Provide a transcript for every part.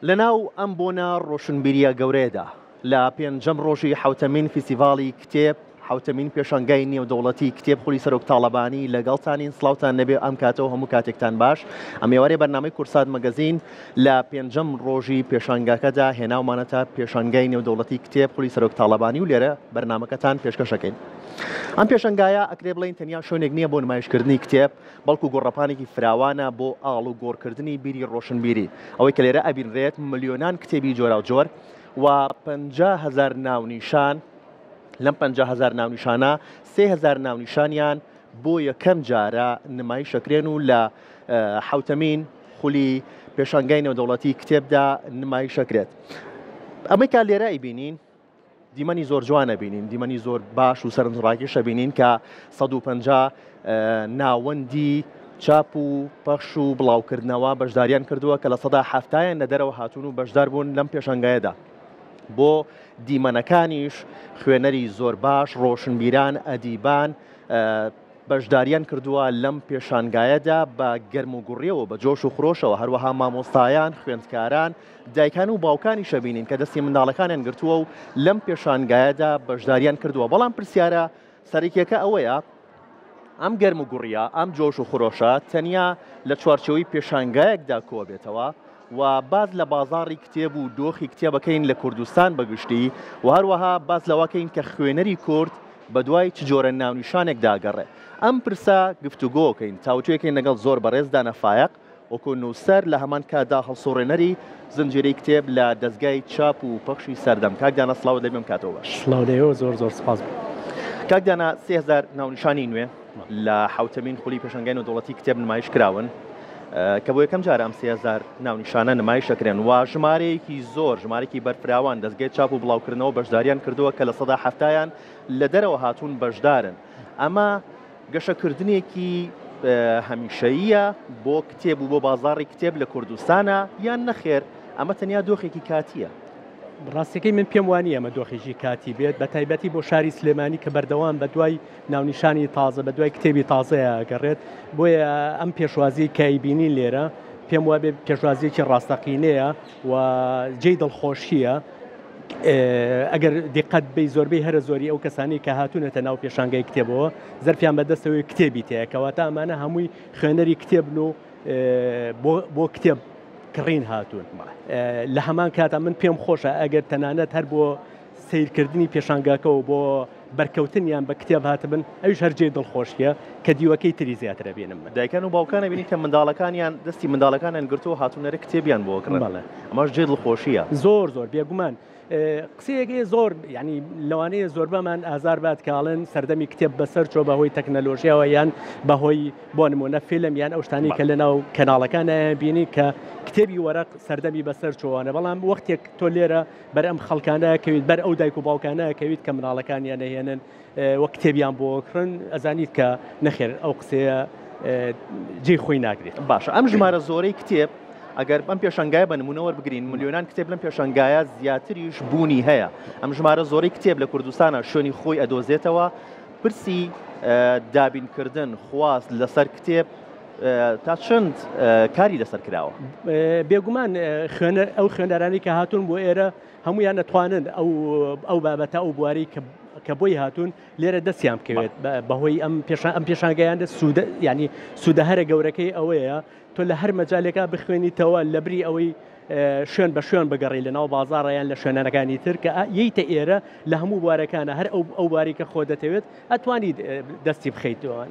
لەناو ئەم بۆنە ڕۆشنبیرییە گەورەیەدا، لە پێنجەم ڕۆژی حەوتەمین فیستیڤاڵی کتێب، حەوتەمین پێشانگای نێودەوڵەتی کتێب خولی سەرۆک تاڵەبانی لەگەڵتانین، سڵاوتان لێبێ ئەم کاتە و هەموو کاتێکتان باش. ئەم ئێوارەی بەرنامەی کوردسات مەگەزین لە پێنجەم ڕۆژی پێشانگاکەدا هێناومانەتە پێشانگای نێودەوڵەتی کتێب خولی سەرۆک تاڵەبانی و لێرە بەرنامەکەتان پێشکەشەکەین. ئەم پێشانگایە ئەکرێ بڵێین تەنیا شوێنێک نییە بۆ نمایشکردنی کتێب، بەڵکو گۆڕەپانێکی فراوانە بۆ ئاڵوگۆڕکردنی بیری ڕۆشنبیری. ئەوەی کە لێرە ئەبینرێت ملیۆنان کتێبی جۆراوجۆر و 50,000 ناونیشان، لەم 50,000 ناونیشانە 3,000 ناونیشانیان بۆ یەکەم جارە نمایشەکرێن و لە حوتەمین خولی پێشانگای نێودەوڵەتی کتێبدا نمایشەکرێت. ئەمەی کە لێرە ئەیبینین دیمەنی زۆر جوان ئەبینین، دیمەنی زۆر باش و سەرنجڕاکێش ئەبینین کە 150 ناوەندی چاپ و پەخش و بڵاوکردنەوە بەشداریان کردووە کە لە سەدا حەفتایان لە دەرەوە هاتوون و بەشدار بوون لەم پێشانگایەدا. بۆ دیمەنەکانیش خوێنەری زۆر باش، ڕۆشنبیران، ئەدیبان، بەشداریان کردووە لەم پێشانگایەدا بە گەرموگوڕیەوە بە جۆش و خرۆشەوە، هەروەها مامۆستایان، خوێندکاران، دایکان و باوکانیش ئەبینین کە دەستی منداڵەکانیان گرتووە و لەم پێشانگایەدا بەشداریان کردووە، بەڵام پرسیارە سەرەکیەکە ئەوەیە ئەم گەرموگوڕیە، ئەم جۆش و خرۆشە تەنیا لە چوارچێوەی پێشانگایەکدا کۆبێتەوە و باس لە بازاڕی کتێب و دۆخی کتێبەکەین لە کوردستان بەگشتی و هەروەها باس لەوەکەین کە خوێنەری کورد بەدوای چ جۆرە ناونیشانێکدا ئەگەڕێ؟ ئەم پرسە گفتوگۆکەین، تاوتوێکەین لەگەڵ زۆر بەڕێز دانا فایەق وەکو نووسەر لە هەمان کاتدا هەڵسوڕێنەری زنجیرەی کتێب لە دەزگای چاپ و پەخشی سەردەم. کاک دانا سڵاوت لێبێ ئەم کاتەوە باش. سڵاو لێوە زۆر زۆر سپاس. کاک دانا 3000 ناونیشانی نوێ لە حەوتەمین خولی پێشانگای نێودەوڵەتی کتێب نمایش کراون کە بۆ یەکەم جارە ئەم 3000 ناونیشانە نمایش دەکرێن و ژمارەیەکی زۆر ژمارەیەکی بەرفراوان دەزگای چاپ و بڵاوکردنەوە بەشداریان کردووە کە لە سەدا حەفتایان لە دەرەوە هاتوون بەشدارن ئەمە گەشەکردنێکی هەمیشەییە بۆ کتێب و بۆ بازاڕی کتێب لە کوردستانە یان نەخێر ئەمە تەنیا دۆخێکی کاتییە؟ ڕاستیەکەی من پێم وانییە ئەمە دۆخێکی کاتی بێت بە تایبەتی بۆ شاری سلێمانی کە بەردەوام بە دوای ناونیشانی تازە بە دوای کتێبی تازەیە گەڕێت بۆیە ئەم پێشوازی کایبینی لێرە پێم وابێ پێشوازیەکی ڕاستەقینەیە و جێی دڵخۆشیە ئەگەر دیقەت بی زۆربەی هەرە زۆری ئەو کەسانی کە هاتوونەتە ناو پێشانگای کتێبەوە زەرفیان بەدەستەوەی کتێبی تەیە کەواتە ئەمانە هەمووی خوێنەری کتێبن و بۆ کتێب کڕین هاتوون لە هەمان کاتا من پێم خۆشە ئەگەر تەنانەت هەر بۆ سیرکردنی پێشانگاکەەوە بۆ بەرکەوتنیان بە کتێب هاتبن ئەویش هەر جێی دڵخۆشیە کە دیوەکەی تری زیاترە بینم من. دایکان و باوکان ئەبینی کە منداڵەکانیان دەستی منداڵەکانیان گرتووە هاتوونەرە کتێبیان بۆ ئەکڕن بەڵێ. ئەمەش جێی دڵخۆشیە. زۆر زۆر بێگومان قسەیەک هەیە زۆر یعنی لەوانەیە زۆربەمان ئازار بات کە ئەڵێن سەردەمی کتێب بەسەر چۆ بەهۆی تەکنەلۆژیاوە یان بەهۆی بۆ نمونە فیلم یان ئەو شتانی کە لەناو کەناڵەکان بینی کە کتێبی وەرەق سەردەمی بەسەر چۆوانە بەڵام وەختێک تۆ لێرە بەر ئەم خەڵکانە کەویت بەر ئەو دایک و باوکانە کەویت کە مناڵەکانیان نەهێنن وە کتێبیان بۆ کڕن ئەزانیت کە نەخێر ئەو قسەیە جێی خۆی ناگرێت. باشە ئەم ژمارە زۆرەی کتێب ئەگەر ئەم پێشەنگایە بە نمونە وەربگرین ملیۆنان کتێب لەم پێشەنگایە زیاتریش بوونی هەیە ئەم ژمارە زۆرەی کتێب لە کوردستانە شوێنی خۆی ئەدۆزێتەوە پرسی دابینکردن خواست لەسەر کتێب تا چەند کاری لەسەر کراوە؟ بێگومان خوێنەر ئەو خوێنەرانی کە هاتوون بۆ ئێرە هەمویان دەتوانن ئەو ئەو بابەتە ئەو بواری کە بۆی هاتوون لێرە دەستیان بکەوێت بەهۆی ئەم پێشان ئەم پێشانگەیان سوودە ینی سوودە هەرە گەورەکەی ئەوەیە تۆ لە هەر مەجالێکا بخوێنیتەوە لە بری ئەوەی شوێن بە شوێن بگەڕی لە ناو بازاڕە یان لە شوێنەکانی تر کە یەیتە ئێرە لە هەموو بوارەکانە هەر ئەو ئەو بواری کە خۆ دەتەوێت ئەتوانی دەستی بخەیتەوە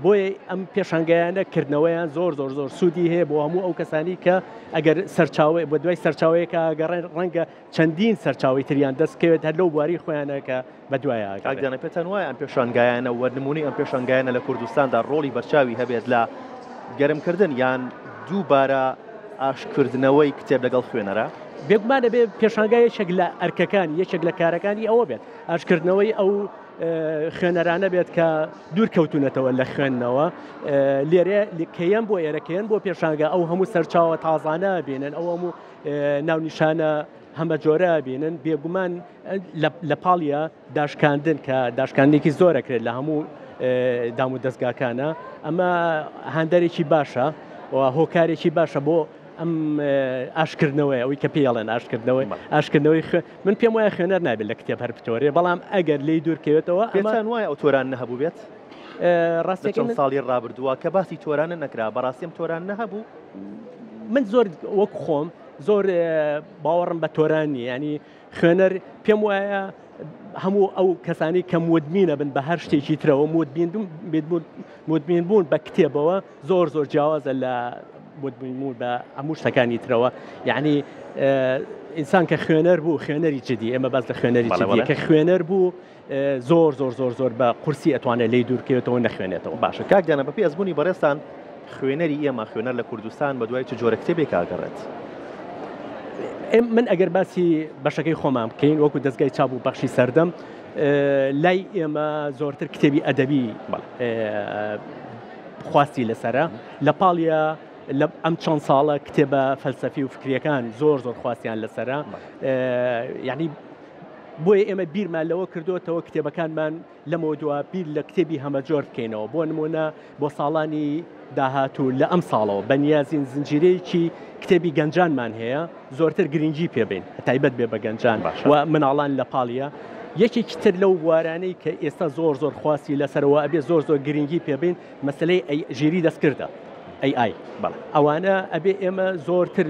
بۆیە ئەم پێشانگایانە کردنەوەیان زۆر زۆر زۆر سوودی هەیە بۆ هەموو ئەو کەسانی کە ئەگەر سەرچاوەی بۆ دوای سەرچاوەیەکە گەڕێن ڕەنگە چەندین سەرچاوەی تریان دەست بکەوێت هەر لەو بواری خۆیانە کە بەدوایە کاک ئەگەڕێن. دانا پێتان وایە ئەم پێشانگایانە و نموونەی ئەم پێشانگایانە لە کوردستاندا ڕۆڵی بەرچاوی هەبێت لە گەرمکردن یان دووبارە ئاشکردنەوەی کتێب لەگەڵ خوێنەرا؟ بێگومان ئەبێ پێشانگا یەکێک لە ئەرکەکانی یەکێک لە کارەکانی ئەوە بێت ئاشکردنەوەی ئەو خوێنەرانە بێت کە دوور کەوتونەتەوە لە خوێندنەوە لێرە کەیەن بۆ ئێرە کەیەن بۆ پێشانگا ئەو هەموو سەرچاوە تازانە بینن ئەو هەموو ناونیشانە هەمەجۆرە بینن بێگومان لە پاڵیە داشکاندن کە داشکاندنێکی زۆر ئەکرێت لە هەموو دام و دەستگاکانە ئەمە هاندەرێکی باشە و هۆکارێکی باشە بۆ. ئەم ئاشکردنەوەی ئەوەی کە پێڵێن ئاشکردنەوەی ئاشکردنەوەی من پێم وایە خوێنەر نابێت لە کتێب هەر بتۆرێ بەڵام ئەگەر لی دوورکەوێتەوە ئەمان وایە ئەو تۆران نەهەبوو بێت ڕاستەکە ساڵی ڕابردووە کە باسی تۆرانە نەکرا بەڕاستیم تۆران نەهەبوو من زۆر وەک خۆم زۆر باوەڕم بە تۆران نیە ینی خوێنەر پێم وایە هەموو ئەو کەسانی کە مدمینە بن بە هەر شتێکی ترەوە مدمین بوون بە کتێبەوە زۆر زۆر جیاوازە لە مدمین بە هەموو شتەکانی ترەوە یعنی ئینسان کە خوێنەر بوو خوێنەری جدی ئێمە باس لە خوێنەری جدی کە خوێنەر بوو زۆر زۆر زۆر زۆر بە قورسی ئەتوانێت لێی دوورکەوێتەوە نەخوێنێتەوە. باشە کاک دانا بەپێی ئەزموونی بەڕێزتان خوێنەری ئێمە خوێنەر لە کوردستان بەدوای چ جۆرە کتێبێکا ئەگەڕێت؟ من ئەگەر باسی بەشەکەی خۆمان بکەین وەکو دەستگای چاپ و پەخشی سەردەم لای ئێمە زۆرتر کتێبی ئەدەبی خواستی لەسرە لە پاڵە لە ئەم چەند ساڵە کتێبە فەلسەفی و فکریەکان زۆر زۆر خواستیان لەسرە یعنی بۆیە ئێمە بیرمان لەوە کردوتەوە کتێبەکانمان لەمەودوا بیر لە کتێبی هەمەجۆر بکەینەوە، بۆ نموونە بۆ ساڵانی داهاتوو لە ئەم ساڵەوە بەنیازین زنجیرەیەکی کتێبی گەنجانمان هەیە زۆرتر گرنگی پێ بین تایبەت بێ بە گەنجان و مناڵان لە پاڵیە یەکێکی تر لەو بوارانەی کە ئێستا زۆر زۆر خواستی لەسەرەوە ئەبێ زۆر زۆر گرنگی پێ بین مەسلەی ژیری دەستکردە AI ئەوانە ئەبێ ئێمە زۆرتر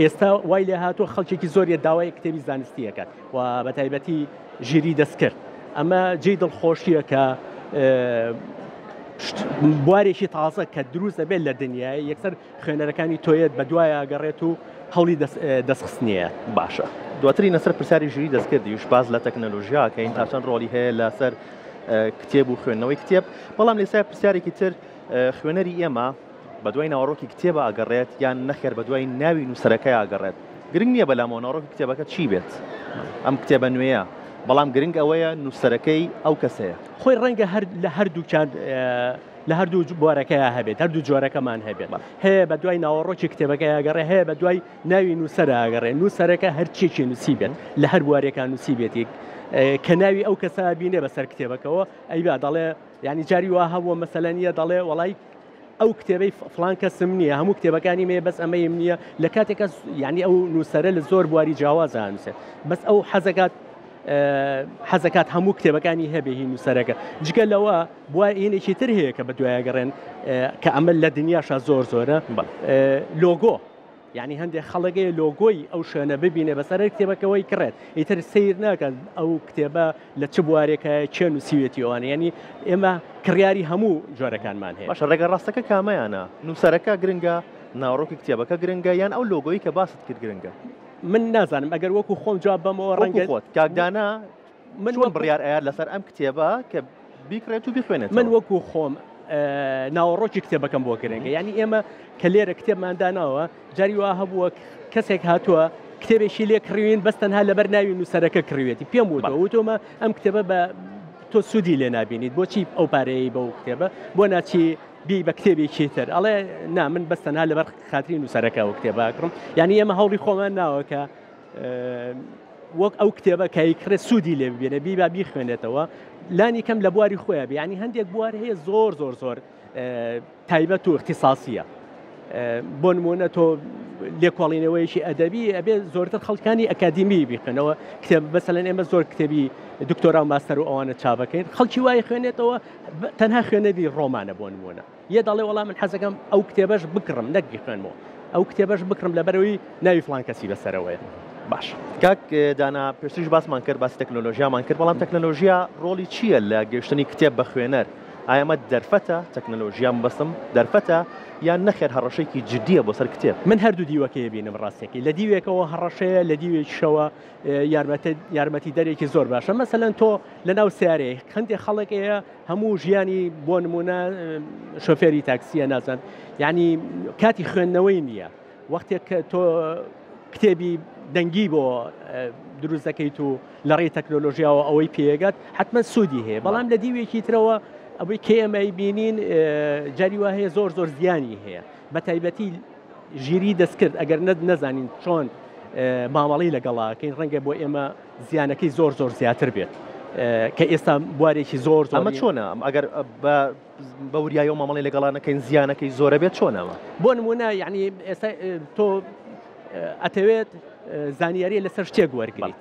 ئێستا وای لێ هاتووە خەڵکێکی زۆریە داوای کتێبی زانستیەکات و بە تایبەتی ژیری دەستکرد ئەمە جێی دڵخۆشیە کە بوارێکی تازە کە دروست دەبێت لە دنیای یەکسەر خوێنەرەکانی تۆیەت بە دوایە گەڕێت و هەوڵی دەستخستنیە. باشە دواتری لەسەر پرسیاری ژیری دەستکردیش باس لە تەکنەلۆژیا کەین تا چەند ڕۆڵی هەیە لەسەر کتێب و خوێندنەوەی کتێب بەڵام لێسای پرسیارێکی تر خوێنەری ئێمە بەدوای ناوەڕۆکی کتێبە ئەگەڕێت یان نەخێر بەدوای ناوی نووسەرەکەی ئەگەڕێت گرنگ نییە بەلامەوە ناوەڕۆکی کتێبەکە چی بێت ئەم کتێبە نوێیە بەڵام گرنگ ئەوەیە نووسەرەکەی ئەو کەسەیە. خۆی ڕەنگە هەر لە هەردووکیان لە هەردوو بوارەکەیا هەبێت هەردوو جۆرەکەمان هەبێت هەیە بە دوای ناوەڕۆکی کتێبەکە ئەگەڕێ هەیە بە دوای ناوی نووسەر ئەگەڕێ نووسەرەکە هەرچیەکی نووسی بێت لە هەر بوارێکا نووسی بێتی کە ناوی ئەو کەسە بینێ بەسەر کتێبەکەەوە ئەیبا دەڵێ ینی جاری وا هەبووە مەسەلەن نیە دەڵێ وەڵی ئەو کتێبەی فلان کەسم نییە هەموو کتێبەکانی مێ بەس ئەمەیم نییە لە کاتێکە یعنی ئەو نووسەرە لە زۆر بواری جیاوازە نووسێت بەس ئەو حەزەکات حەزەکات هەموو کتێبەکانی هەبێ هی نووسەرەکە جگە لەوە بوارێکی تر هەیە کە بە دوایگەڕێن کە ئەمە لە دنیاشا زۆر زۆرە لۆگۆ یعنی هەندێک خەڵک هەیە لۆگۆی ئەو شوێنە ببینێ بەسەر کتێبەکەەوەی کڕێت ئیتر سیر ناکەن ئەو کتێبە لە چ بوارێکە چێ نووسیوێتی ئەوانە ینی ئێمە کڕیاری هەموو جۆرەکانمان هەیە باشە ڕێگە ڕاستەکە کامەیانە نووسەرەکە گرنگە ناوەڕۆکی کتێبەکە گرنگە یان ئەو لۆگۆی کە باست کرد گرنگە من نازانم ئەگەر وەکو خۆم جواب بەمەوە ڕەنگە خۆت کاک دانا من چۆن بڕیار ئەیات لەسەر ئەم کتێبە کە بیکڕێت و بیخوێنێتەوە؟ من وەکو خۆم ناوەڕۆکی کتێبەکەم بۆ گرنگە یعنی ئێمە کە لێرە کتێبمان داناوە جاری وا هەبووە کەسێک هاتووە کتێبێکی لێ کڕیوین بەس تەنها لەبەر ناوی نووسەرەکە کڕیوێتی پێم وتووە وتومە ئەم کتێبە بە تۆ سوودی لێ نابینیت بۆچی ئەو پارەیە بەو کتێبە بۆ ناچی بی بە کتێبێکی تر ئەڵێ نا من بەس تەنها لەبەر خاتری نووسەرەکە ئەو کتێبە ئەکڕم یعنی ئێمە هەوڵی خۆمان ناوە کە وەک ئەو کتێبە کە ئەیکڕێ سوودی لێ ببینێ بیبا بیخوێنێتەوە لانی کەم لە بواری خۆیان بێ ینی هەندێک بوار هەیە زۆر زۆر زۆر تایبەت و اختصاسیە بۆ نمونە تۆ لێکۆڵینەوەیەکی ئەدەبی ئەبێ زۆرتر خەڵکانی ئەکادیمی بیخوێنەوە کتێب بەسەلەن ئێمە زۆر کتێبی دکتۆرا و ماستەر و ئەوانە چاپەکەین خەڵکی وای خوێنێتەوە تەنها خوێنەری ڕۆمانە بۆ نمونە یە دەڵێ وەڵا من حەزەکەم ئەو کتێبەش بکڕم نەک بیخوێنمەوە ئەو کتێبەش بکڕم لەبەرەوەی ناوی فڵان کەسی بەسەرەوەیە. باش کاک دانا پێشتریش باسمان کرد باسی تەکنۆلۆژیامان کرد بەڵام تەکنەلۆژیا ڕۆڵی چییە لە گەشتنی کتێب بە خوێنەر ئایا ئەمە دەرفەتە تەکنەلۆژیا مەبەستم دەرفەتە یان نەخێر هەڕەشەیەکی جدییە بۆ سەر کتێب؟ من هەردوو دیوەکەی بینم ڕاستەکەی لە دیوێکەوە هەڕەشەیە لە دیوێکیشەوە یارمەتی دەرێکی زۆر باشە مەسەلەن تۆ لە ناو سیارەیە هەندێک خەڵک هەیە هەموو ژیانی بۆ نمونە شۆفێری تاکسیە نازان یعنی کاتی خوێندنەوەی نییە وەختێک کە تۆ کتێبی دەنگی بۆ دروست دەکەیت و لە ڕێی تەکنۆلۆژیاوە ئەوەی پێگات حتمما سوودی هەیە بەڵام لە دیوێکی ترەوە ئەوەی کە ئێمە بینین جاری وا هەیە زۆر زۆر زیانی هەیە بە تایبەتی ژیری دەستکرد ئەگەر نەت نەزانین چۆن مامەڵی لەگەڵاکەین ڕەنگە بۆ ئێمە زیانەکەی زۆر زۆر زیاتر بێت. کە ئێستا بوارێکی زۆر زۆر ئەمە چۆنە ئەگەر بە بە وریایەوە مامەڵەی لەگەڵا نەکەین زیانەکەی زۆرە بێت چۆنە ئەمە؟ بۆ نمونە یعنی ئێستا تۆ ئەتەوێت زانیاری لەسەر شتێک وەرگریت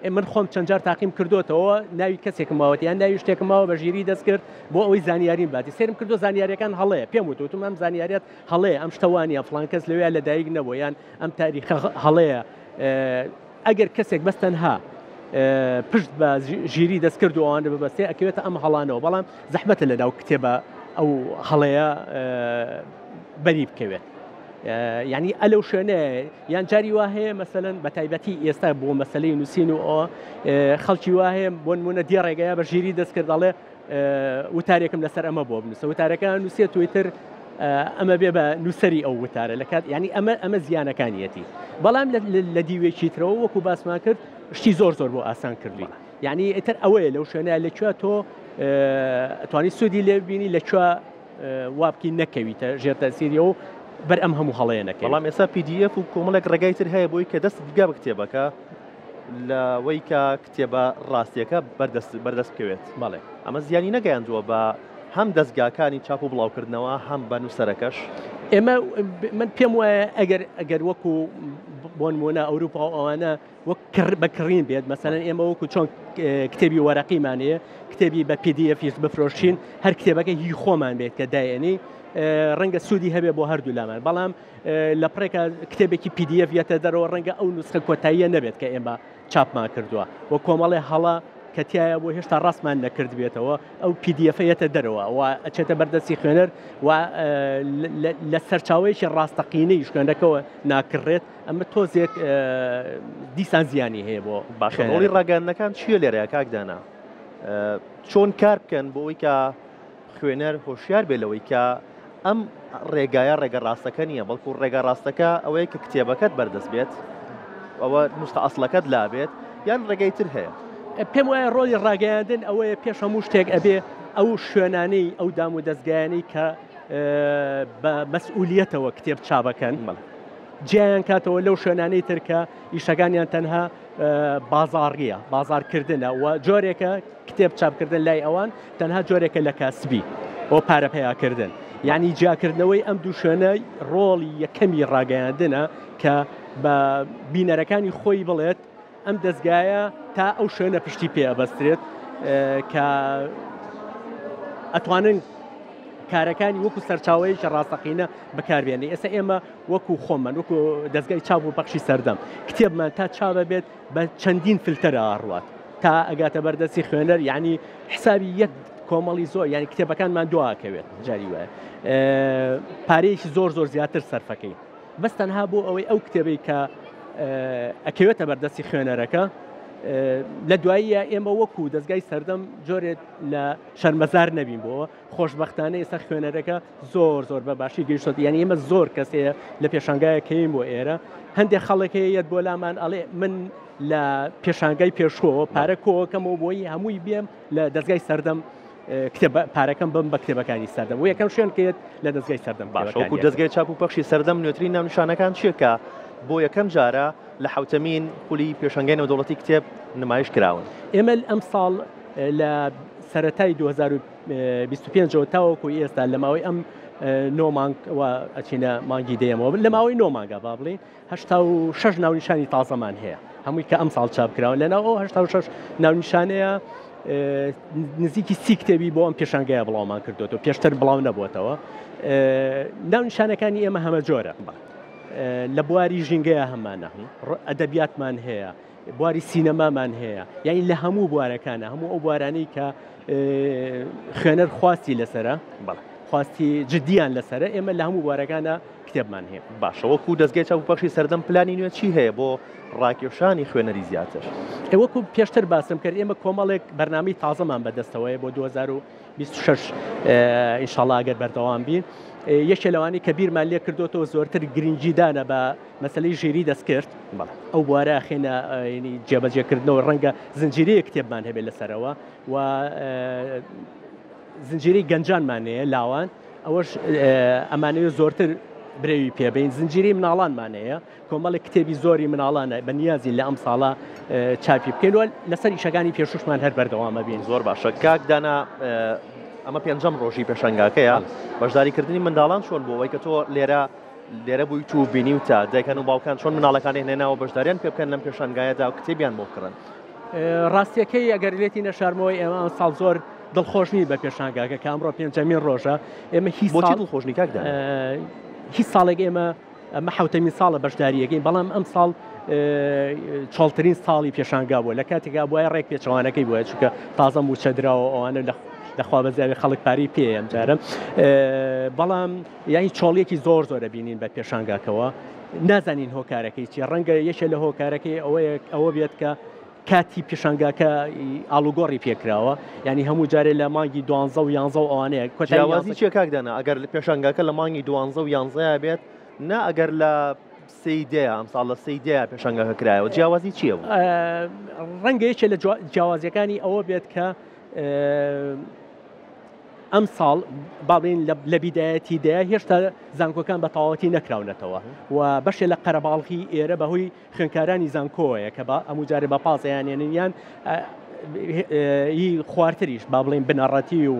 من خۆم چەند جار تاقیم کردوتەوە ناوی کەسێکم ماوەت یان ناوی شتێکم ماوە بە ژیری دەستکرد بۆ ئەوەی زانیاریم باتی سێرم کردو زانیاریەکان هەڵەیە پێم وتوتم ئەم زانیاریت هەڵەیە ئەم شتەوانە فلان کەس لەوێ لەدایک نەبوو یان ئەم تاریخە هەڵەیە ئەگەر کەسێک بەس تەنها پشت بە ژیری دەستکرد و ئەوانە ببەستێ ئەکەوێتە ئەم هەڵانەوە بەڵام زەحمەتە لەناو کتێبە ئەو هەڵەیە بەری بکەوێت. یعنی ئەلەو شوێنە یان جاری وا هەیە مەسەلەن بە تایبەتی ئێستا بۆ مەسلەی نووسین و ئەوە خەڵکی وا هەیە بۆ نمونە دیێ ڕێگەیە بە ژیری دەستکرد دەڵێ وتارێکم لەسەر ئەمە بۆ بنووسە وتارەکە نووسێت تویتر ئەمە بێ بە نووسری ئەو وتارە لە کات ینی ئەمە ئەمە زیانەکانیەتی بەڵام لە دیوێکی ترەوە وەکو باسمان کرد شتی زۆر زۆر بۆ ئاسان کردوین یعنی ئیتر ئەوەیە لەو شوێنە لە کوێ تۆ توانی سوودی لێ بینی لە کوێ وابکی نەکەویتە ژێر تەسیریەوە بەر ئەم هەموو هەڵەیە نەکەی بەڵام ئێستا PDF و کۆمەڵێک ڕێگای تر هەیە بۆی کە دەست بگا بە کتێبەکە لەوەی کە کتێبە ڕاستیەکە بەردەست بەردەست بکەوێت. بەڵێ. ئەمە زیانی نەگەیاندووە بە هەم دەزگاکانی چاپ و بڵاوکردنەوە هەم بە نووسەرەکەش؟ ئێمە من پێم وایە ئەگەر ئەگەر وەکو بۆ نموونە ئەوروپا و ئەوانە وەک کڕ بە کڕین بێت مەسەلەن ئێمە وەکو چۆن کتێبی وەرەقیمان هەیە کتێبی بە PDF یش بفرۆشین هەر کتێبەکە هی خۆمان بێت کە دایەنی ڕەنگە سوودی هەبێ بۆ هەردوو لامان بەڵام لە پڕێکە کتێبێکی PDF یەتە دەرەوە ڕەنگە ئەو نوسخە کۆتاییە نەبێت کە ئێمە چاپمان کردووە و کۆمەڵێ هەڵە کە تایە بۆ هێشتا ڕاستمان نەکردبێتەوە ئەو PDF یەتە دەرەوە و ئەچێتە بەردەستی خوێنەر و لە سەرچاوەیەکی ڕاستەقینەی خوێنەکەەوە ناکڕێت ئەمە تۆزێک دیسان زیانی هەیە بۆ باشە ڕۆڵی ڕاگەیاندنەکان چییە لێرە کاک دانا چۆن کار بکەن بۆ ئەوەی کە خوێنەر هۆشیار بێ لەوەی کە ئەم ڕێگایە ڕێگە ڕاستەکە نییە بەڵکو ڕێگا ڕاستەکە ئەوەیە کە کتێبەکەت بەردەست بێت ئەوە نووسە ئەسڵەکەت لابێت یان ڕێگەی تر هەیە. پێم وایە ڕۆڵی ڕاگەیاندن ئەوەیە پێش هەموو شتێک ئەبێ ئەو شوێنانەی ئەو دام و دەستگایانەی کە بە مەسئولیەتەوە کتێب چاپەکەن جیایان کاتەوە لەو شوێنانەی تر کە ئیشەکانیان تەنها بازاڕیە بازارکردنە و جۆرێکە کتێب چاپکردن لای ئەوان تەنها جۆرێکە لە کاسبی بۆ پارە پەیاکردن یعنی جیاکردنەوەی ئەم دوو شوێنە ڕۆڵی یەکەمی ڕاگەیاندنە کە بە بینەرەکانی خۆی بڵێت ئەم دەستگایە تا ئەو شوێنە پشتی پێ ئەبەسترێت کە ئەتوانن کارەکانی وەکو سەرچاوەیەکی ڕاستەقینە بەکاربێنی ئێستا ئێمە وەکو خۆمان وەکو دەستگای چاپ و پەخشی سەردەم کتێبمان تا چاپە بێت بە چەندین فلتەرە ئەڕوات تا ئەگاتە بەردەستی خوێنەر یعنی حسابی یەک کۆمەڵی زۆر یعنی کتێبەکانمان دواکەوێت جاری وایە پارەیەکی زۆر زۆر زیاتر سەرفەکەی بەس تەنها بۆ ئەوەی ئەو کتێبەی کە ئەکەوێتە بەردەستی خوێنەرەکە لە دواییە ئێمە وەکو دەستگای سەردەم جۆرێت لە شەرمەزار نەبین بۆ خۆشببختانە ئێستا خوێنەرەکە زۆر زۆر بە باشی گەیشتۆت یعنی ئێمە زۆر کەس هەیە لە پێشانگایەکەین بۆ ئێرە هەندێک خەڵک هەیە یەت بۆ لامان ئەڵێ من لە پێشانگای پێشوەوە پارە کۆکەمەوە بۆی هەمووی بێم لە دەستگای سەردەم کتێب پارەکەم بم بە کتێبەکانی سەردەم و یەکەم شوێن کێت لە دەستگای سەردەم باشەوەکو دەستگای چاپ و پەخشی سەردەم نوێترین ناونیشانەکان چییە کە بۆ یەکەم جارە لە حوتەمین خولی پێشانگای نێودەوڵەتی کتێب نمایش کراون ئێمە ئەم ساڵ لە سەتای 2025 ەوە تاوەکو ئێستا لە ماوەی ئەم نۆ مانگ و ئەچینە مانگی دەیەمەوە لە ماوەی نۆ مانگا با بڵێین 86 ناونیشانی تازەمان هەیە هەمووی کە ئەم ساڵ چاپ کراوە لەناو ئەو 86 ناونیشانەیە نزیکی سی کتێبی بۆ ئەم پێشانگایە بڵاومان کردوێتەوە پێشتر بڵاو نەبووەتەوە ناونیشانەکانی ئێمە هەمە جۆرە لە بواری ژینگەیە هەمانە ئەدەبیاتمان هەیە بواری سینەمامان هەیە یعنی لە هەموو بوارەکانە هەموو ئەو بوارانەی کە خوێنەر خواستی لەسرە خواستی جددیان لەسرە ئێمە لە هەموو بوارەکانە کتێبمان هەیە. باشە وەکو دەزگای چاپ و پەخشی سەردەم پلانی نوێ چی هەیە بۆ ڕاکێشانی خوێنەری زیاتر؟ وەکو پێشتر باسم کرد ئێمە کۆمەڵێک بەرنامەی تازەمان بەدەستەوەیە بۆ 2026 ئینشاڵا ئەگەر بەردەوام بین یەکێ لەوانەی کە بیرمان لێ کردوێتەوە زۆرتر گرنگیدانە بە مەسلەی ژیری دەستکرد ئەو بوارە ئەخەینە جێبەجێکردنەوە ڕەنگە زنجیرەیە کتێبمان هەبێت لەسەرەوە و زنجیرەی گەنجانمان هەیە لاوان ئەوەش ئەمانەوێت زۆرتر برەوی پێبین زنجیری مناڵانمان هەیە کۆمەڵێک کتێبی زۆری مناڵانە بە نیازین لە ئەم ساڵە چاپی بکەین و لەسەر ئیشەکانی پێشوشمان هەر بەردەوامە بین. زۆر باشە کاک دانا ئەمە پێنجەم ڕۆژی پێشانگاکەیە بەشداریکردنی منداڵان چۆن بوو ئەوەی کە تۆ لێرە لێرە بوویت و بینیوتە دایکان و باوکان چۆن مناڵەکانی هێناوە بەشداریان پێ بکەن لەم پێشانگایەدا و کتێبیان بۆ بکڕن؟ ڕاستیەکەی ئەگەر لێتی نەشارمەوەی ئێمە ئەم ساڵ زۆر دڵخۆش نین بە پێشانگاکە کە ئەمڕۆ پێنجەمین ڕۆژە ئێمە هیچ بۆچی دڵخۆش نی کاک دانا؟ هیچ ساڵێک ئێمە ئەمە حەوتەمین ساڵە بەشداریەکەین، بەڵام ئەمساڵ چۆڵترین ساڵی پێشانگا بووە، لە کاتێکا بوایە ڕێک پێچەوانەکەی بووە، چونکە تازە مووچە دراوە ئەوانە لەخوا بەزیاوی خەڵک پارەی پێ ئەم جارە، بەڵام یانی چۆڵیەکی زۆر زۆرە بینین بە پێشانگاکەوە، نازانین هۆکارەکەی چیە، ڕەنگە یەکێ لە هۆکارەکەی ئەوەیە ئەوە بێت کە کاتی پێشانگاکە ئاڵوگۆڕی پێکراوە یعنی هەموو جارێ لە مانگی دوانزە و یانزە و ئەوانەیە کۆتایی جیاوازی چیە کاک دانا ئەگەر پێشانگاکە لە مانگی دوانزە و یانزەیا بێت نا ئەگەر لە سێی دەیە ئەمساڵ لە سێی دەیە پێشانگاکە کرایەوە جیاوازی چییە بوو؟ ڕەنگە یەکێ لە جیاوازیەکانی ئەوە بێت کە ئەم ساڵ باڵین لە بیدایەتی دەیە هێشتا زانکۆکان بە تەواوەتی نەکراونەتەوە و بەشێ لە قەرەباڵغی ئێرە بەهۆی خوێندکارانی زانکۆیە کە بە ئەموو جارێ بە پازیانێنن یان ئی خوارتریش با بڵێن بنەڕەتی و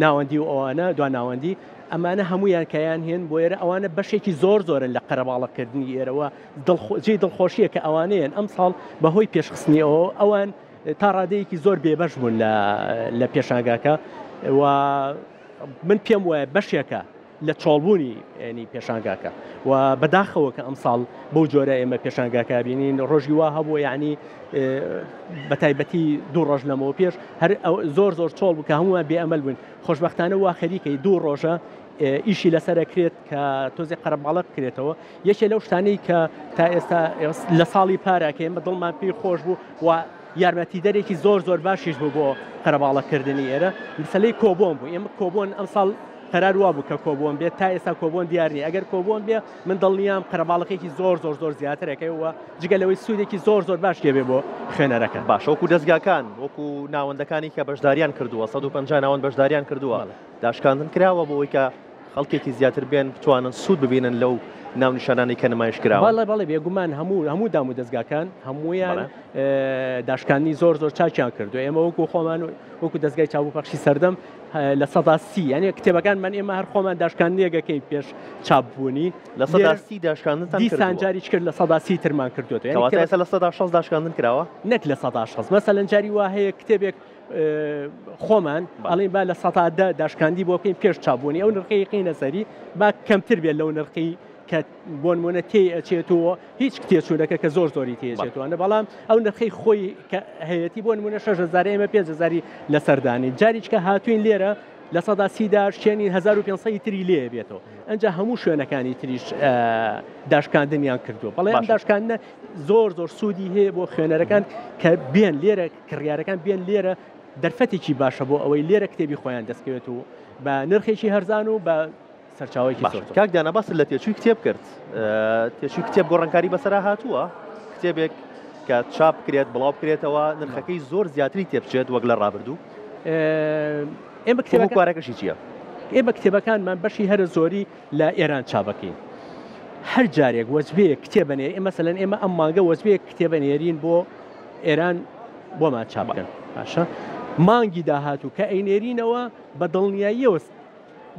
ناوەندی و ئەوانە دو ناوەندی ئەمانە هەمویان کەیان هێن بۆ ئێرە ئەوانە بەشێکی زۆر زۆرن لە قەرەباڵەکردنی ئێرەوە جێی دڵخۆشیە کە ئەوانەیەن ئەم ساڵ بەهۆی پێشخستنی ئەوە ئەوان تا ڕادەیەکی زۆر بێبەش بوون لە پێشانگاکە و من پێم وایە بەشێکە لە چۆڵبوونی ینی پێشانگاکە و بەداخەوە کە ئەمساڵ بەو جۆرە ئێمە پێشانگاکە بینین ڕۆژی وا هەبوو یعنی بە تایبەتی دوو ڕۆژ لەمەوە پێش هەر زۆر زۆر چۆڵ بوو کە هەمووان بێ ئەمەل بوون خۆشببختانە وا خەریکەی دوو ڕۆژە ئیشی لەسەرەکرێت کە تۆزێ قەرەباڵق بکرێتەوە یەکێ لەو شتانەی کە تا ئێستا لە ساڵی پارەکە ئێمە دڵمان پێی خۆش بوو و یارمەتیدەرێکی زۆر زۆر باشیش بوو بۆ قەرەباڵەکردنی ئێرە مەسەلەی کۆبۆن بوو ئێمە کۆبۆن ئەمساڵ قەرار وابوو کە کۆبۆن بێت تا ئێستا کۆبۆن دیار نییە ئەگەر کۆبۆن بێ من دڵنیام قەرەباڵقێکی زۆر زۆر زۆر زیاترەکەی و جگە لەوەی سوودێکی زۆر زۆر باش لێبێ بۆ خوێنەرەکە. باشە وەکو دەزگاکان وەکو ناوەندەکانی کە بەشداریان کردووە 150 ناوەند بەشداریان کردووە داشکاندن کراوە بۆ ئەوەی کە خەڵکێکی زیاتر بێن بتوانن سوود ببینن لەو ناونیشانانەی کە نمایش کراون؟ بەڵێ بەڵێ بێگومان هەموو هەموو دام و دەزگاکان هەموویان داشکاندنی زۆر زۆر چاکیان کردو ئێمە وەکو خۆمان وەکو دەزگای چاپ و پەخشی سەردەم 30% یعنی کتێبەکانمان ئێمە هەر خۆمان داشکاندنێکەکەین پێش چاپبوونی 30% داشکاندنتان دیسان جاریش کرد 30% ترمان کردوێت کەواتە ئێستا 60% داشکاندن کراوە نەک 60% مەسەلەن جاری وا هەیە کتێبێک خۆمان ئەڵێن با 10% داشکاندی بۆ بکەین پێش چاپبوونی ئەو نرخەی قینە سەری با کەمتر بێت لەو نرخی کە بۆ نمونە تێی ئەچێتەوە هیچ تێچوونەکە کە زۆر زۆری تێچێتوانە بەڵام ئەو نرخەی خۆی کە هەیەتی بۆ نمونە 6000 ئێمە 5000 لەسەردانی جاریچکە هاتوین لێرە 30% داشکێنی 1500 تری لێ بێتەوە ئەنجا هەموو شوێنەکانی تریش داشکاندنیان کردووە بەڵێ ئەم داشکاندنە زۆر زۆر سوودی هەیە بۆ خوێنەرەکان کە بێن لێرە کڕیارەکان بێن لێرە دەرفەتێکی باشە بۆ ئەوەی لێرە کتێبی خۆیان دەستکەوێت و بە نرخێکی هەرزان و بە سەرچاوەیەکی زۆر. کاک دانا باست لە تێچووی کتێب کرد، تێچووی کتێب گۆڕانکاری بەسەرا هاتووە؟ کتێبێک کە چاپ بکرێت بڵاو بکرێتەوە نرخەکەی زۆر زیاتری تێبچێت وەک لە ڕابردوو؟ ئێمە کتێبەکە کارەکەشی چییە؟ ئێمە کتێبەکانمان بەشی هەرە زۆری لە ئێران چاپەکەین. هەر جارێک وەجبەیەک کتێبە نێ مەسەلەن ئێمە ئەم مانگە وەجبەیەک کتێبە نێرین بۆ ئێران بۆمان چاپ بکەن باشە مانگی داهاتوو کە ئەینێرینەوە بە دڵنیاییەوە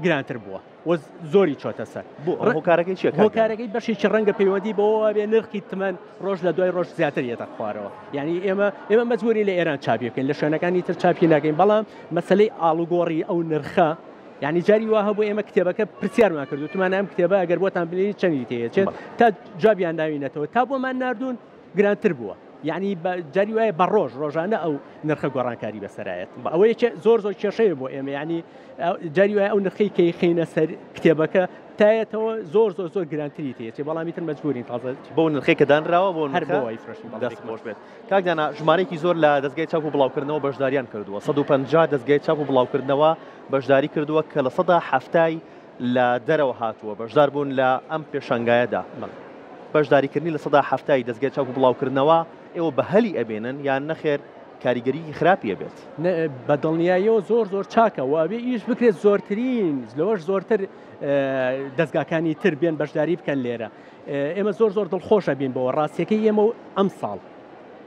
گرانتر بووە و زۆری چۆتە سەر. بۆ ئەو هۆکارەکەی چییە؟ هۆکارەکەی بەشێکی ڕەنگە پەیوەندی بەوەوە بێ نرخی تمەن ڕۆژ لە دوای ڕۆژ زیاتر یەتە خوارەوە یعنی ئێمە ئێمە مەجبوری لە ئێران چاپی بکەین لە شوێنەکانی تر چاپی ناکەین بەڵام مەسلەی ئاڵوگۆڕی ئەو نرخە یعنی جاری وا هەبوو ئێمە کتێبەکە پرسیارمان کرد وتمان ئەم کتێبە ئەگەر بۆتان بنێرین چەندی تێیەچێت تا جوابیان ناوینەتەوە تا بۆمان ناردوون گرانتر بووە یعنی جاری وایە بە ڕۆژ ڕۆژانە ئەو نرخە گۆڕانکاری بەسەرایەت ئەوە یەکێ زۆر زۆر کێشەیە بۆ ئێمە یعنی جاری وایە ئەو نرخەی کە خینە سەر کتێبەکە تایەتەوە زۆر زۆر زۆر گرانتری تێچێ بەڵام ئیتر مەجبورین تازە بۆ نرخێک کە دانراوە بۆ هەر بۆ ئەیفرۆشین دەست خۆش بێت کاک دانا ژمارەیەکی زۆر لە دەزگای چاپ و بڵاوکردنەوە بەشداریان کردووە 150 دەزگای چاپ و بڵاوکردنەوە بەشداری کردووە کە 70% لە دەرەوە هاتووە بەشدار بوون لە ئەم پێشانگایەدا. بەشداریکردنی 70% ی دەزگای چاپ و بڵاوکردنەوە ئێوە بە هەلی ئەبینن یان نەخێر؟ کاریگەریی خراپی ئەبێت. بە دڵنیاییەوە زۆر زۆر چاکە و ئەبێ ئیش بکرێت زۆرترین لەوەش زۆرتر دەزگاکانی تر بێن بەشداری بکەن لێرە. ئێمە زۆر زۆر دڵخۆش ئەبین بەوە ڕاستیەکەی ئێمە و ئەمساڵ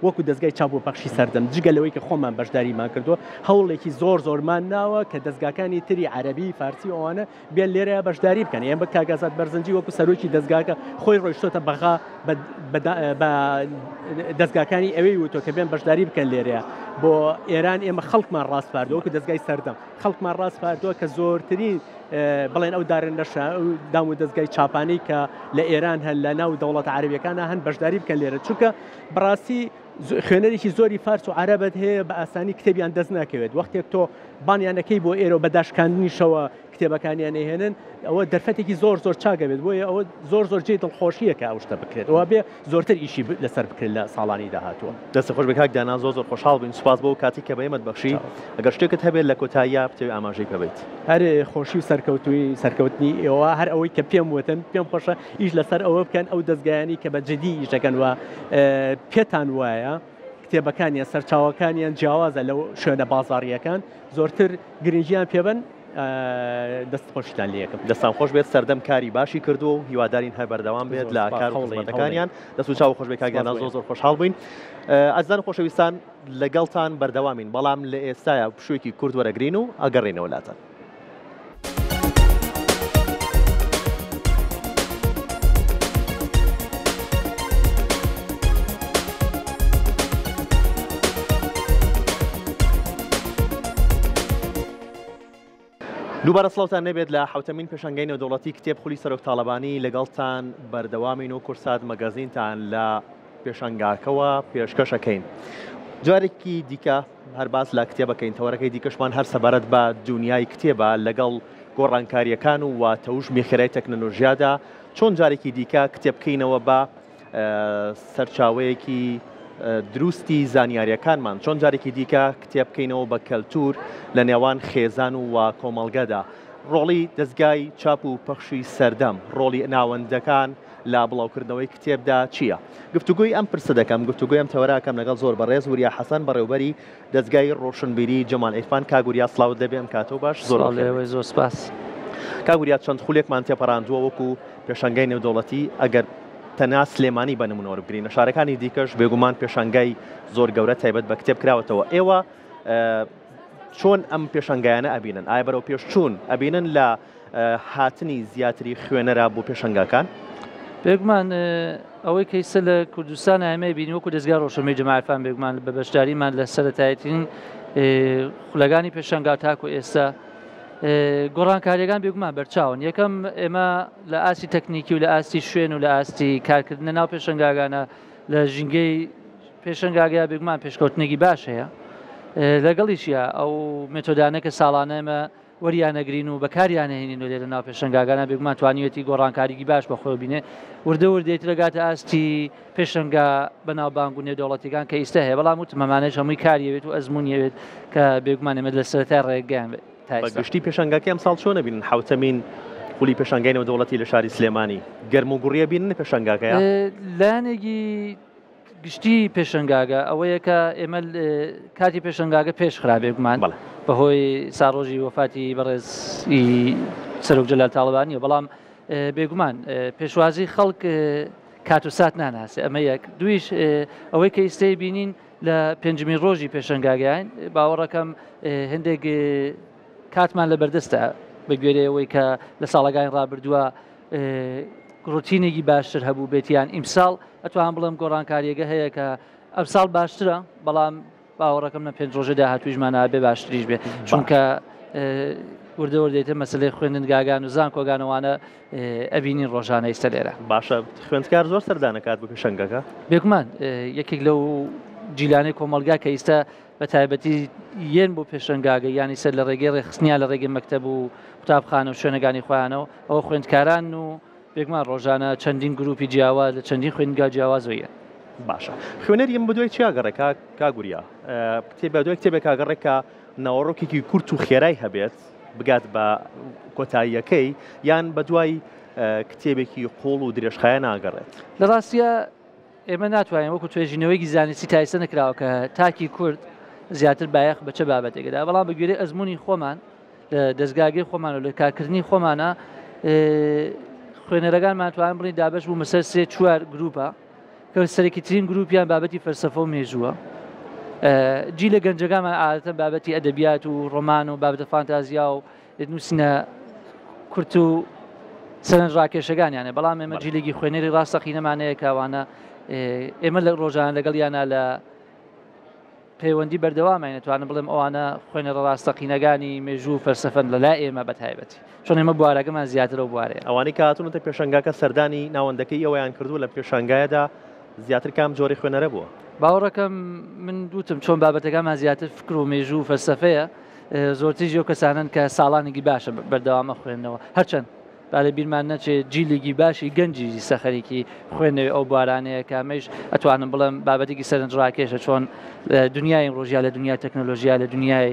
وەکو دەزگای چاپ و پەخشی سەردەم جگە لەوەی کە خۆمان بەشداریمان کردووە هەوڵێکی زۆر زۆرمان ناوە کە دەزگاکانی تری عەرەبی فارسی ئەوانە بێن لێرە بەشداری بکەن ئێمە کاک ئازاد بەرزنجی وەکو سەرۆکی دەزگاکە خۆی ڕۆیشتۆتە بەغا بە دەزگاکانی ئەوەی وتۆ کە بێن بەشداری بکەن لێرەیە بۆ ئێران ئێمە خەڵکمان ڕاسپاردووە وەکو دەزگای سەردەم خەڵکمان ڕاسپاردووە کە زۆرترین بڵێن ئەو دارن نەشە ئەو دام و دەزگای چاپانەی کە لە ئێران هەن لە ناو دەوڵەتە عەرەبیەکانە هەن بەشداری بکەن لێرە چونکە بەڕاستی خوێنەرێکی زۆری فارس و عەرەبت هەیە بە ئاسانی کتێبیان دەست ناکەوێت وەختێک تۆ بانیانەکەی بۆ ئێرە بە داشکاندنیشەوە کتێبەکانیان ئەهێنن ئەوە دەرفەتێکی زۆر زۆر چاکە بێت بۆیە ئەوە زۆر زۆر جێی دڵخۆشییە کە ئەو شتە بکرێت ئەوە بێ زۆرتر ئیشی لەسەر بکرێت لە ساڵانی داهاتووە. دەستت خۆش بێت کاک دانا زۆر زۆر خۆشحاڵ بووین سوپاس بۆ ئەو کاتەی کە بە ئێمەت بەخشی ئەگەر شتێکت هەبێت لە کۆتاییا بتەوێت ئاماژەی پێ بەیت. هەر خۆشی و سەرکەوتوویی سەرکەوتنی ئێوە هەر ئەوەی کە پێم وتن پێم خۆشە ئیش لەسەر ئەوە بکەن ئەو دەزگایانەی کە بە جدی ئیش دەکەن و پێتان وایە کتێبەکانیان سەرچاوەکانیان جیاوازە لەو شوێنە بازاڕییەکان زۆرتر گرنگیان پێبەن دەست خۆشتان لەکەم. دەستان خۆش بێت سەردەم کاری باشی کردووە و هیوادارین هەر بەردەوام بێت لە کار و خزمەتەکانیان دەست و چاو خۆش بێت کاک دانا زۆر زۆر خۆشحاڵ بووین ئازیزان و خۆشەویستان لەگەڵتان بەردەوامین بەڵام لە ئێستایا پشوویەکی کورت وەرەگرین و ئەگەڕێینەوە لاتان. دووبارە سڵاوتان نەبێت لە حوتەمین پێشانگای نێودەوڵەتی کتێب خولی سەرۆک تاڵەبانی لەگەڵتان بەردەوامین و کورسات مەگەزینتان لە پێشانگاکەوە پێشکەشەکەین جارێکی دیکە هەر باس لە کتێبەکەین تەوەرەکەی دیکەشمان هەر سەبارەت بە دونیای کتێبە لەگەڵ گۆڕانکارییەکان و تەوژمی خێرای تەکنەلۆژیادا چۆن جارێکی دیکە کتێب بکەینەوە بە سەرچاوەیەکی دروستی زانیاریەکانمان چۆن جارێکی دیکە کتێب بکەینەوە بە کەلتور لە نێوان خێزان و و کۆمەڵگەدا ڕۆڵی دەزگای چاپ و پەخشی سەردەم ڕۆڵی ناوەندەکان لە بڵاوکردنەوەی کتێبدا چییە؟ گفتوگۆی ئەم پرسە دەکەم، گفتوگۆی ئەم تەوەرە ئەکەم لەگەڵ زۆر بەڕێز وریا حەسەن بەڕێوبەری دەزگای ڕۆشنبیری جەمال عیرفان. کاک وریا سڵاوت لێبێ، ئەم کاتەو باش، زۆر سڵاو لێوەی، زۆر سپاس. کاک وریا چەند خولێکمان تێپەڕاندووە وەکو پێشانگای نێودەوڵەتی، ئەگەر تەنها سلێمانی بە نمونە وەربگرین، لە شارەکانی دیکەش بێگومان پێشانگای زۆر گەورە تایبەت بە کتێب کراوەتەوە. ئێوە چۆن ئەم پێشانگایانە ئەبینن؟ ئایا بەرەو پێشچوون ئەبینن لە هاتنی زیاتری خوێنەرە بۆ پێشەنگاکان؟ بێگومان ئەوەی کە ئیستا لە کوردستان ئێمە بینی وەکو دەزگای ڕۆشنبیری جەمال عیرفان بێگومان بە بەشداریمان لە سەرەتایترین خولەکانی پێشەنگا تاکو ئێستا گۆڕانکاریەکان بێگومان بەرچاون یەکەم ئێمە لە ئاستی تەکنیکی و لە ئاستی شوێن و لە ئاستی کارکردنە ناو پێشەنگاگانە لە ژینگەی پێشەنگاگە بێگومان پێشکەوتنێکی باش هەیە لەگەڵیشە ئەو مێتۆدانە کە ساڵانە ئێمە وەریانەگرین و بەکاریانەهێنین و لێرە ناو پێشەنگاگانا بێگومان توانیویەتی گۆڕانکاریی باش بە خۆیەوە بینێ وردە وردە ئیتر ئەگاتە ئاستی پێشەنگا بەناوبانگ و نێودەوڵەتیەکان کە ئیستا هەیە بەڵام وتم ئەمانەش هەمووی کاری ئەوێت و ئەزموونی ئەوێت کە بێگومان ئێمە لە سەرەتای ڕێگەیان بێت تا بە ئێستا. گشتی پێشانگاکەی ئەمساڵ چۆن ئەبینن حەوتەمین خولی پێشانگای نێودەوڵەتی لە شاری سلێمانی گەرم و گوڕیە بینن پێشانگاکەیە؟ لایەنێکی گشتی پێشەنگاگە ئەوەیە کە ئێمە کاتی پێشەنگاگە پێش خرا بێگومان بەهۆی ساڕۆژی وەفاتی بەڕێز سەرۆک جەلال تاڵەبانیە بەڵام بێگومان پێشوازی خەڵک کات و سات ناناسێ ئەمە یەک دویش ئەوەی کە ئیستەی بینین لە پێنجمین ڕۆژی پێشەنگاگەین باوەڕەکەم هەندێک کاتمان لە بەردەستە بە گوێرەی ئەوەی کە لە ساڵەکانی ڕابردووە ڕۆتینێکی باشتر هەبوو بێت یان ئیمساڵ ئەتوان بڵێم گۆڕانکاریەکە هەیە کە ئەمساڵ باشترە بەڵام باوەڕەکەم لە پێنج ڕۆژە داهاتوویشمان نابێ باشتریش بێ چونکە وردە وردێتە مەسلەی خوێندنگاگان و زانکۆگانەوانە ئەبینین ڕۆژانە ئیستا لێرە. باشە خوێندکار زۆر سەردانەکات بۆ پێشەنگەکە؟ بێگومان یەکێک لەو جیلانەی کۆمەڵگا کە ئیستا بە تایبەتی یەن بۆ پێشەنگاگە یانی سەر لە ڕێگەی ڕێکخستنیان لە ڕێگەی مەکتەب و قوتابخانە و شوێنەکانی خۆیانەوە ئەوە خوێندکاران و بێگومان ڕۆژانە چەندین گروپی جیاواز لە چەندین خوێندگا جیاوازەوە یەن. باشە خوێنەری ئێمە بەدوای چیا گەڕێ کاک کاک وریا کتێب بەدوای کتێبێکا گەڕێ کە ناوەڕۆکێکی کورت و خێرای هەبێت بگات بە کۆتاییەکەی یان بەدوای کتێبێکی قوڵ و درێژخایەن ناگەڕێت؟ لە ڕاستیا ئێمە ناتوانین وەکو توێژینەوەیەکی زانستی تا ئێستا نەکراوە کە تاکی کورد زیاتر بایەخ بە چ بابەتێک دا، بەڵام بە گوێرەی ئەزموونی خۆمان لە دەزگاگەی خۆمان و لە کارکردنی خۆمانە خوێنەرەکانمان توان بڵین دابەش بوو مەسەر سێ چوار گروپە کە سەرەکیترین گروپیان بابەتی فەلسەفە و مێژووە جی لە گەنجەکانمان عادەتەن بابەتی ئەدەبیات و ڕۆمان و بابەتە فانتازیا و نووسینە کورت و سەرنج ڕاکێشەکانیانە بەڵام ئێمە جیلێکی خوێنەری ڕاستەقینەمانەیە کاوانە ئێمە لە ڕۆژان لەگەڵ یانە لە پەیوەندی بەردەوامین ئەتوانم بڵێم ئەوانە خوێنەرە ڕاستەقینەگانی مێژوو و فەلسەفەن لە لای ئێمە بە تایبەتی چۆن ئێمە بوارەکەمان زیاتر ئەو بوارەیە. ئەوانەی کە هاتوونەتە پێشانگاکە سەردانی ناوەندەکەی ئێوەیان کردووە لە پێشانگایەدا زیاتر کام جۆری خوێنەرە بووە؟ باوەڕەکەم من وتم چۆن بابەتەکانمان زیاتر فکر و مێژوو و فەلسەفەیە زۆرتریش ئەو کەسانەن کە ساڵانێکی باشە بەردەوامە خوێندنەوە هەرچەند با لە بیرمان نەچێت جیلێکی باشی گەنجی ئیستا خەریکی خوێندنەوەی ئەو بوارانەیە کە ئەمەیش ئەتوانم بڵێم بابەتێکی سەرنجڕاکێشە چۆن دنیای ئیمڕۆژیا لە دنیای تەکنەلۆژیا لە دنیای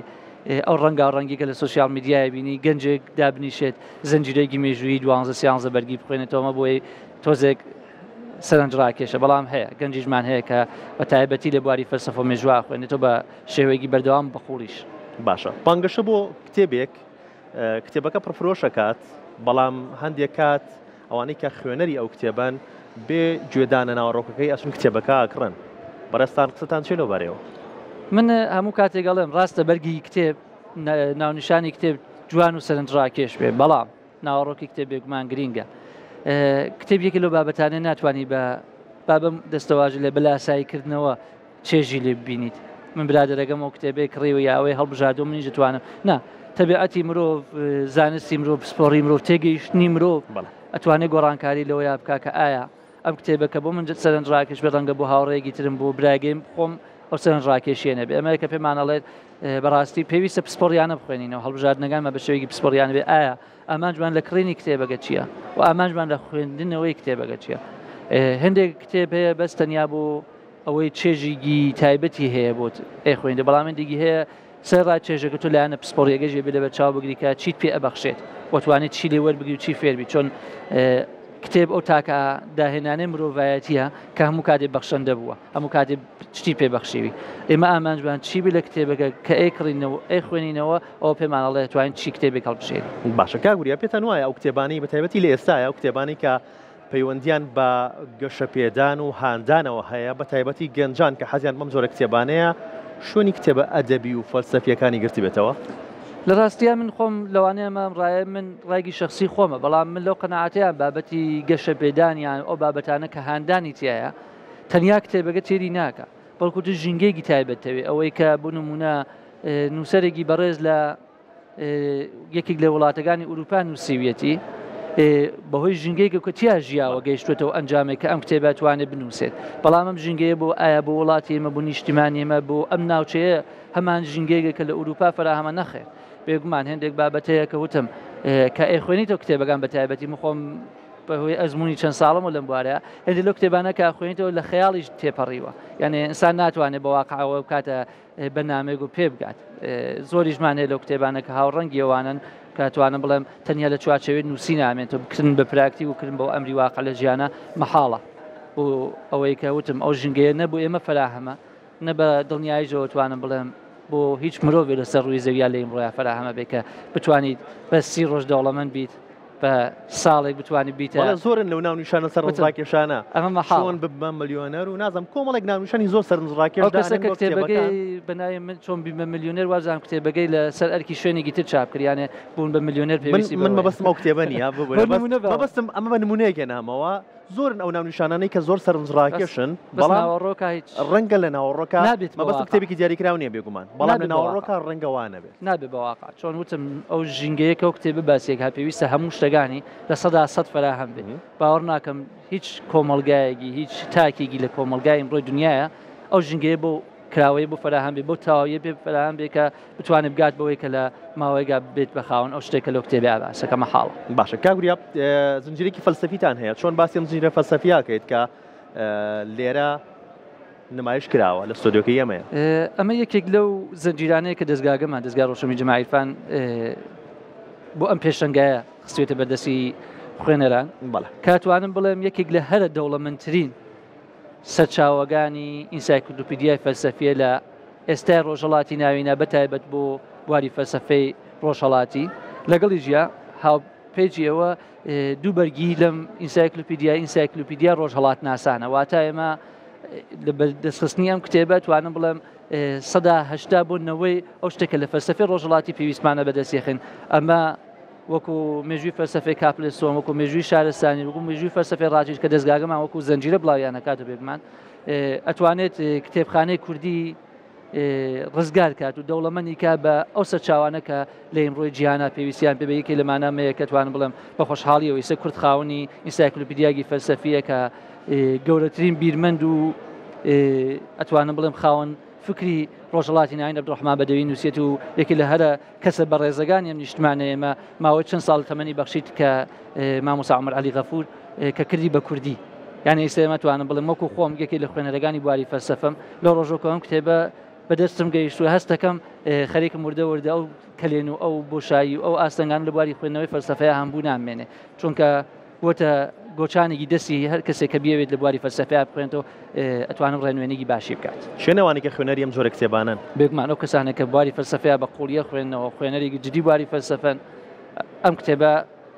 ئەو ڕەنگا ڕەنگی کە لە سۆسیال میدیای بینی گەنجێک دابنیشێت زنجیرەیەکی مێژوویی دوانزە سیانزە بەرگی بخوێنێتەوە ئەمە بۆی تۆزێک سەرنجڕاکێشە بەڵام هەیە گەنجیشمان هەیە کە بە تایبەتی لە بواری فەلسەفە و مێژووە خوێنێتەوە بە شێوەیەکی بەردەوام بە قوڵیش. باشە بانگەشە بۆ کتێبێک کتێبەکە پڕفرۆش ئەکات، بەڵام هەندێک کات ئەوانەی کە خوێنەری ئەو کتێبەن بێ گوێدانە ناوەڕۆکەکەی ئەچن کتێبەکە ئەکڕن. بەڕێزتان قسەتان چیە لەو بارەیەوە؟ من هەموو کاتێک ئەڵێم ڕاستە بەرگی کتێب ناونیشانی کتێب جوان و سەرنجڕاکێش بێ بەڵام ناوەڕۆکی کتێب بێگومان گرینگە کتێب یەکێ لەو بابەتانە ناتوانانی بە بابم دەستەواژە لێ بەلاساییکردنەوە چێژی لێ ببینیت من برادەرەکەم ئەو کتێبەی کڕیوە یا ئەوەی هەڵبژاردووە منیش دەتوانم نا تەبیعەتی مرۆڤ زانستی مرۆڤ پسپۆڕی مرۆڤ تێگەیشتنی مرۆڤ ئەتوانێت گۆڕانکاری لەوەیا بکا کە ئایا ئەم کتێبە کە بۆ من سەرنجڕاکێش بێت ڕەنگە بۆ هاوڕێیەکی ترم بۆ براگەیم خۆم ئەو سەرنجڕاکێشیە نەبێ ئەمەیە کە پێمان ئەڵێت بەڕاستی پێویستە پسپۆڕیانە بخوێنینەوە هەڵبژاردنەکانمان بە شێوەیەکی پسپۆڕیانە بێ ئایا ئامانجمان لە کڕینی کتێبەکە چییە و ئامانجمان لە خوێندنەوەی کتێبەکە چییە هەندێک کتێب هەیە بەس تەنیا بۆ ئەوەی چێژیگی تایبەتی هەیە بۆت ئەیخوێندە بەڵام هەندێکی هەیە سەرڕای چێژەکە تۆ لایەنە پسپۆڕیەکەش ئەبێ لەبەر چاو بگری کە چیت پێ ئەبەخشێت و توانێت چی لێ وەربگری و چی فێربی چۆن کتێب ئەو تاکە داهێنانەی مرۆڤایەتیە کە هەموو کاتێ بەخشەندە بووە هەموو کاتێ شتی پێ بەخشیوی ئێمە ئامانجمان چی بێ لە کتێبەکە کە ئەیکڕینەوە ئەیخوێنینەوە ئەوە پێمان ئەڵێ توانین چی کتێبێک هەڵبژێرین. باشە کاک وریا پێتان وایە ئەو کتێبانەی بە تایبەتی لە ئێستایا ئەو کتێبانەی کە پەیوەندیان بە گەشەپێدان و هاندانەوە هەیە، بە تایبەتی گەنجان کە حەزیان بەم جۆرە کتێبانەیە، شوێنی کتێبە ئەدەبی و فەلسەفییەکانی گرتبێتەوە؟ لە ڕاستیا من خۆم لەوانەیە ئەمە ڕایە من ڕایگی شەخسی خۆمە، بەڵام من لەو قەناعەتەیان بابەتی گەشەپێدان یان ئەو بابەتانە کە هاندانی تیایە تەنیا کتێبەکە تێری ناکا، بەڵکو تۆ ژینگەیەکی تایبەت تەوێ، ئەوەی کە بۆ نموونە نووسەرێکی بەڕێز لە یەکێک لە وڵاتەکانی ئوروپا نووسیویەتی بەهۆی ژینگەیەکە کە تیا ژیاوە گەیشتوێتەوە ئەنجامێک کە ئەم کتێبە توانێت بنووسێت بەڵام ئەم ژینگەیە بۆ ئایا بۆ وڵاتی ئێمە بۆ نیشتیمانی ئێمە بۆ ئەم ناوچەیە هەمان ژینگەیەکە کە لە ئوروپا فەراهەمە نەخێر بێگومان هێندێک بابەتەیە کە وتم کە ئەیخوێنیتەوە کتێبەکان بە تایبەتی من خۆم بەهۆی ئەزمموی چەند ساڵم و لەم بوارە هێندێک لەو کتێبانە کە خوێنیتەوە لە خەیاڵیش تێپەڕیوە یعنی ئینسان ناتوانێت بە واقعەوە بکاتە بەرنامەیەک و پێ بگات. زۆریشمان هەیە لەو کتێبانە کە هاوڕەنگی ئەوانەن کە ئەتوانم بڵێم تەنیا لە چوارچێوەی نووسین نامێنێتەوە، بکردن بە پراکتیک و کردن بەو ئەمری واقع لە ژیانە مەحاڵە. بۆ ئەوەی کە وتم ئەو ژینگەیە نە بۆ ئێمە فەراهەمە، نە بە دڵنیاییشەوە توانم بڵێم بۆ هیچ مرۆڤێ لەسەر ڕووی زەویا لە ئیمڕۆیا فەراهەمە بێ کە بتوانیت بە 30 ڕۆژ دەوڵەمەند بیت. بە ساڵێک بتوانانی بیتە بەڵێ زۆرن لەو ناونیشانە سەرنجڕاکێشانە ئەمە مەحاڵە. چۆن ببمە ملیۆنەر و نازانم کۆمەڵێک ناونیشانی زۆر سەرنجڕاکێش ئەو کەسە دانێن کە بۆ کتێبەکان. کتێبەکەی بە ناوی من چۆن بیمە ملیۆنێر وابزانم کتێبەکەی لە سەر ئەرکی شوێنێکی تر چاپ کرد یانێ بوون بە ملیۆنێر من پێویستی من بەوەیە مەبەستم ئەو کتێبە نییە بۆ ببورە بەس نموونە باوە. مەبەستم ئەمە بە نموونەیەک هێنامەوە زۆرن ئەو ناونیشانانەی کە زۆر بەس سەرنجڕاکێشن بەس بەڵام ناوەڕۆکا هیچ ڕەنگە لە ناوەڕۆکا نابێت بە مەبەستم واقع. کتێبێکی دیاریکراو نییە بێگومان بەڵام لە نابێت بە واقع. ناوەڕۆکا ڕەنگە وا نەبێت. نابێت بە واقع چۆن وتم ئەو ژینگەیە کە ئەو کتێبە باسی ئەکات پێویستە هەموو شتەکانی 100% فەراهەم بێت باوەڕ ناکەم هیچ کۆمەڵگایەکی هیچ تاکێکی لە کۆمەڵگای ئیمڕۆی دنیاە ئەو ژینگەیە بۆ کراوەیە بۆ فەراهەم بێ بۆ تەواویە پێ فەراهەم بێ کە بتوانێت بگات بەوەی کە لە ماوەیەگا بێت بە خاوەن ئەو شتێک کە لەو کتێبە باسەکە مەحاڵە. باشە کاک وریا زنجیرێکی فەلسەفیتان هەیە چۆن باسی ئەم زنجیرە فەلسەفیە کەیت کە لێرە نمایش کراوە لە ستۆدیۆکەی ئێمەیە. ئەمە یەکێک لەو زنجیرانەیە کە دەزگاگەمان، دەزگای ڕۆشنبیری جەماع عیرفان بۆ ئەم پێشەنگایە خستوێتە بەردەستی خوێنەران. بەڵێ. کاتوانم بڵێم یەکێک لە هەرە دەوڵەمەندترین سەرچاوەگانی ئینسایکلۆپیدیای فەلسەفیە لە ئێستای ڕۆژهەڵاتی ناوینە بە تایبەت بۆ بواری فەلسەفەی ڕۆژهەڵاتی لەگەڵیشیا هاوپێجی ئەوە دوو بەرگی لەم ئینسایکلوپیدیا ئینسایکلوپیدیا ڕۆژهەڵات ناسانە واتە ئێمە لە دەستخستنی ئەم کتێبە توانم بڵێم 80 بۆ نەوەی ئەو شتێکە لە فەلسەفەی ڕۆژهەڵاتی پێویستمانە بەدەستیخین ئەمە وەکو مێژووی فەلسەفەی کاپلسۆن وەکو مێژووی شارستانی وەکو مێژووی فەلسەفەی ڕاجیش کە دەستگاگەمان وەکو زنجیرە بڵاویان نەکات و بێگومان ئەتوانێت کتێبخانەی کوردی ڕزگار کات و دەوڵەمەنی کا بە ئەو سەرچاوانە کە لە ئیمڕۆی جیهانا پێویستیان پێ بە یەکێ لەمانە مەیە کە توانم بڵێم بە خۆشحاڵیەوە ئیسە کورد خاوەنی ئینسایکلۆپیدیاگی فەلسەفیە کە گەورەترین بیرمەند و ئەتوانم بڵێم خاوەن فکری ڕۆژهەڵاتی ناوین عەبدولڕەحمان بەدەوی نووسێت و یەکێ لە هەرە کەسە بەڕێزەکانی ئەم نیشتمانە ئێمە ماوەی چەند ساڵ تەمەنی بەخشیت کە مامۆستا عومەر عەلی غەفور کە کردی بە کوردی یعنی ئێستا ئێمە توانم بڵێم وەکو خۆم یەکێ لە خوێنەرەکانی بواری فەلسەفەم لەو ڕۆژەکە ئەم کتێبە بەدەستم گەیشتووە هەست دەکەم خەریکم وردە وردە ئەو کەلێن و ئەو بۆشایی و ئەو ئاستەنگان لە بواری خوێندنەوەی فەلسەفەیە هەمبوو نامێنێ چونکە بۆتە گۆچانێکی دەستی هەر کەسێک کە بیەوێت لە بواری فەلسەفەیا بخوێنێتەوە ئەتوانم ڕێنوێنیی باشی بکات. کێن ئەوانەی کە خوێنەری ئەم جۆرە کتێبانەن؟ بێگومان ئەو کەسانە کە بواری فەلسەفەیا بە قووڵییە خوێندنەوە، خوێنەرێکی جدی بواری فەلسەفەن، ئەم کتێبە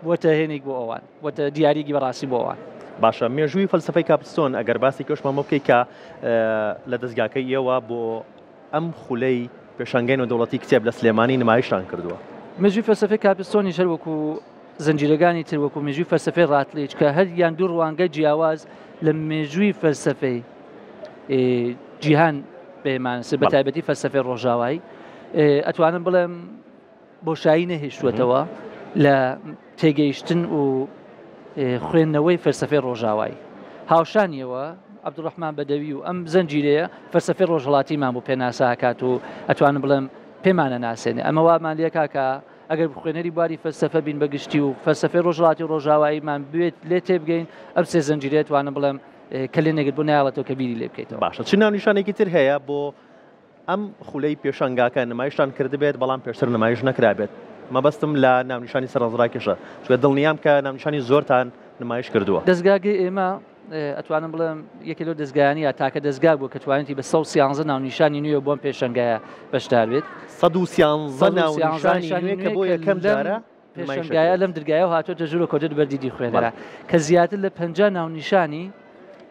بووەتە هێنێک بۆ ئەوان، بووەتە دیارییەکی بەڕاستی بۆ ئەوان. باشە مێژووی فەلسەفەی کاپستۆن ئەگەر باسێکی ئەوشمان بۆ بکەی کە لە دەزگاکەی ئێوە بۆ ئەم خولەی پێشانگای نێودەوڵەتی کتێب لە سلێمانی نمایشتان کردووە. مێژووی فەلسەفەی کاپستۆنیش هەر وەکوو زنجیرەگانی تر وەکو مێژووی فەلسەفەی ڕاتلیج کە هەر یان دوو ڕوانگە جیاواز لە مێژووی فەلسەفەی جیهان پێمانسە بە تایبەتی فەلسەفەی ڕۆژاوایی ئەتوانم بڵێم بۆشایی نەهێشتوەتەوە لە تێگەیشتن و خوێندنەوەی فەلسەفەی ڕۆژاوایی هاوشانیەوە عەبدولڕەحمان بەدەوی و ئەم زنجیرەیە فەلسەفەی ڕۆژهەڵاتیمان بۆ پێناسە کات و ئەتوانم بڵێم پێمانە ناسێنێ ئەمە وامان لێکا کە ئەگەر خوێنەری بواری فەلسەفە بین بە گشتی و فەلسەفەی ڕۆژهەڵاتی و ڕۆژاواییمان بوێت لێ تێبگەین، ئەم سێ زنجیرەیە توانم بڵێم کەلێنێکت بۆ نایەڵێتەوە کە بیری لێ بکەیتەوە. باشە چ ناونیشانێکی تر هەیە بۆ ئەم خولەی پێشانگاکە نمایشتان کردبێت بەڵام پێشتر نمایش نەکرابێت؟ مەبەستم لە ناونیشانی سەرنجڕاکێشە چونکە دڵنیام کە ناونیشانی زۆرتان نمایش کردووە. دەزگاگەی ئێمە ئەتوانم بڵێم یەکێ لەو دەزگایانە یا تاکە دەزگا بووە کە توانیتی بە 113 ناونیشانی نوێ بۆم پێشەنگایە بەشدار بێت. 113 ناونیشانی نوێ کە بۆ یەکەم جارە پێشەنگایە لەم درگایە هاتۆتە ژوورە کۆتێت بەردیدی خوێنەرە کە زیاتر لە 50 ناونیشانی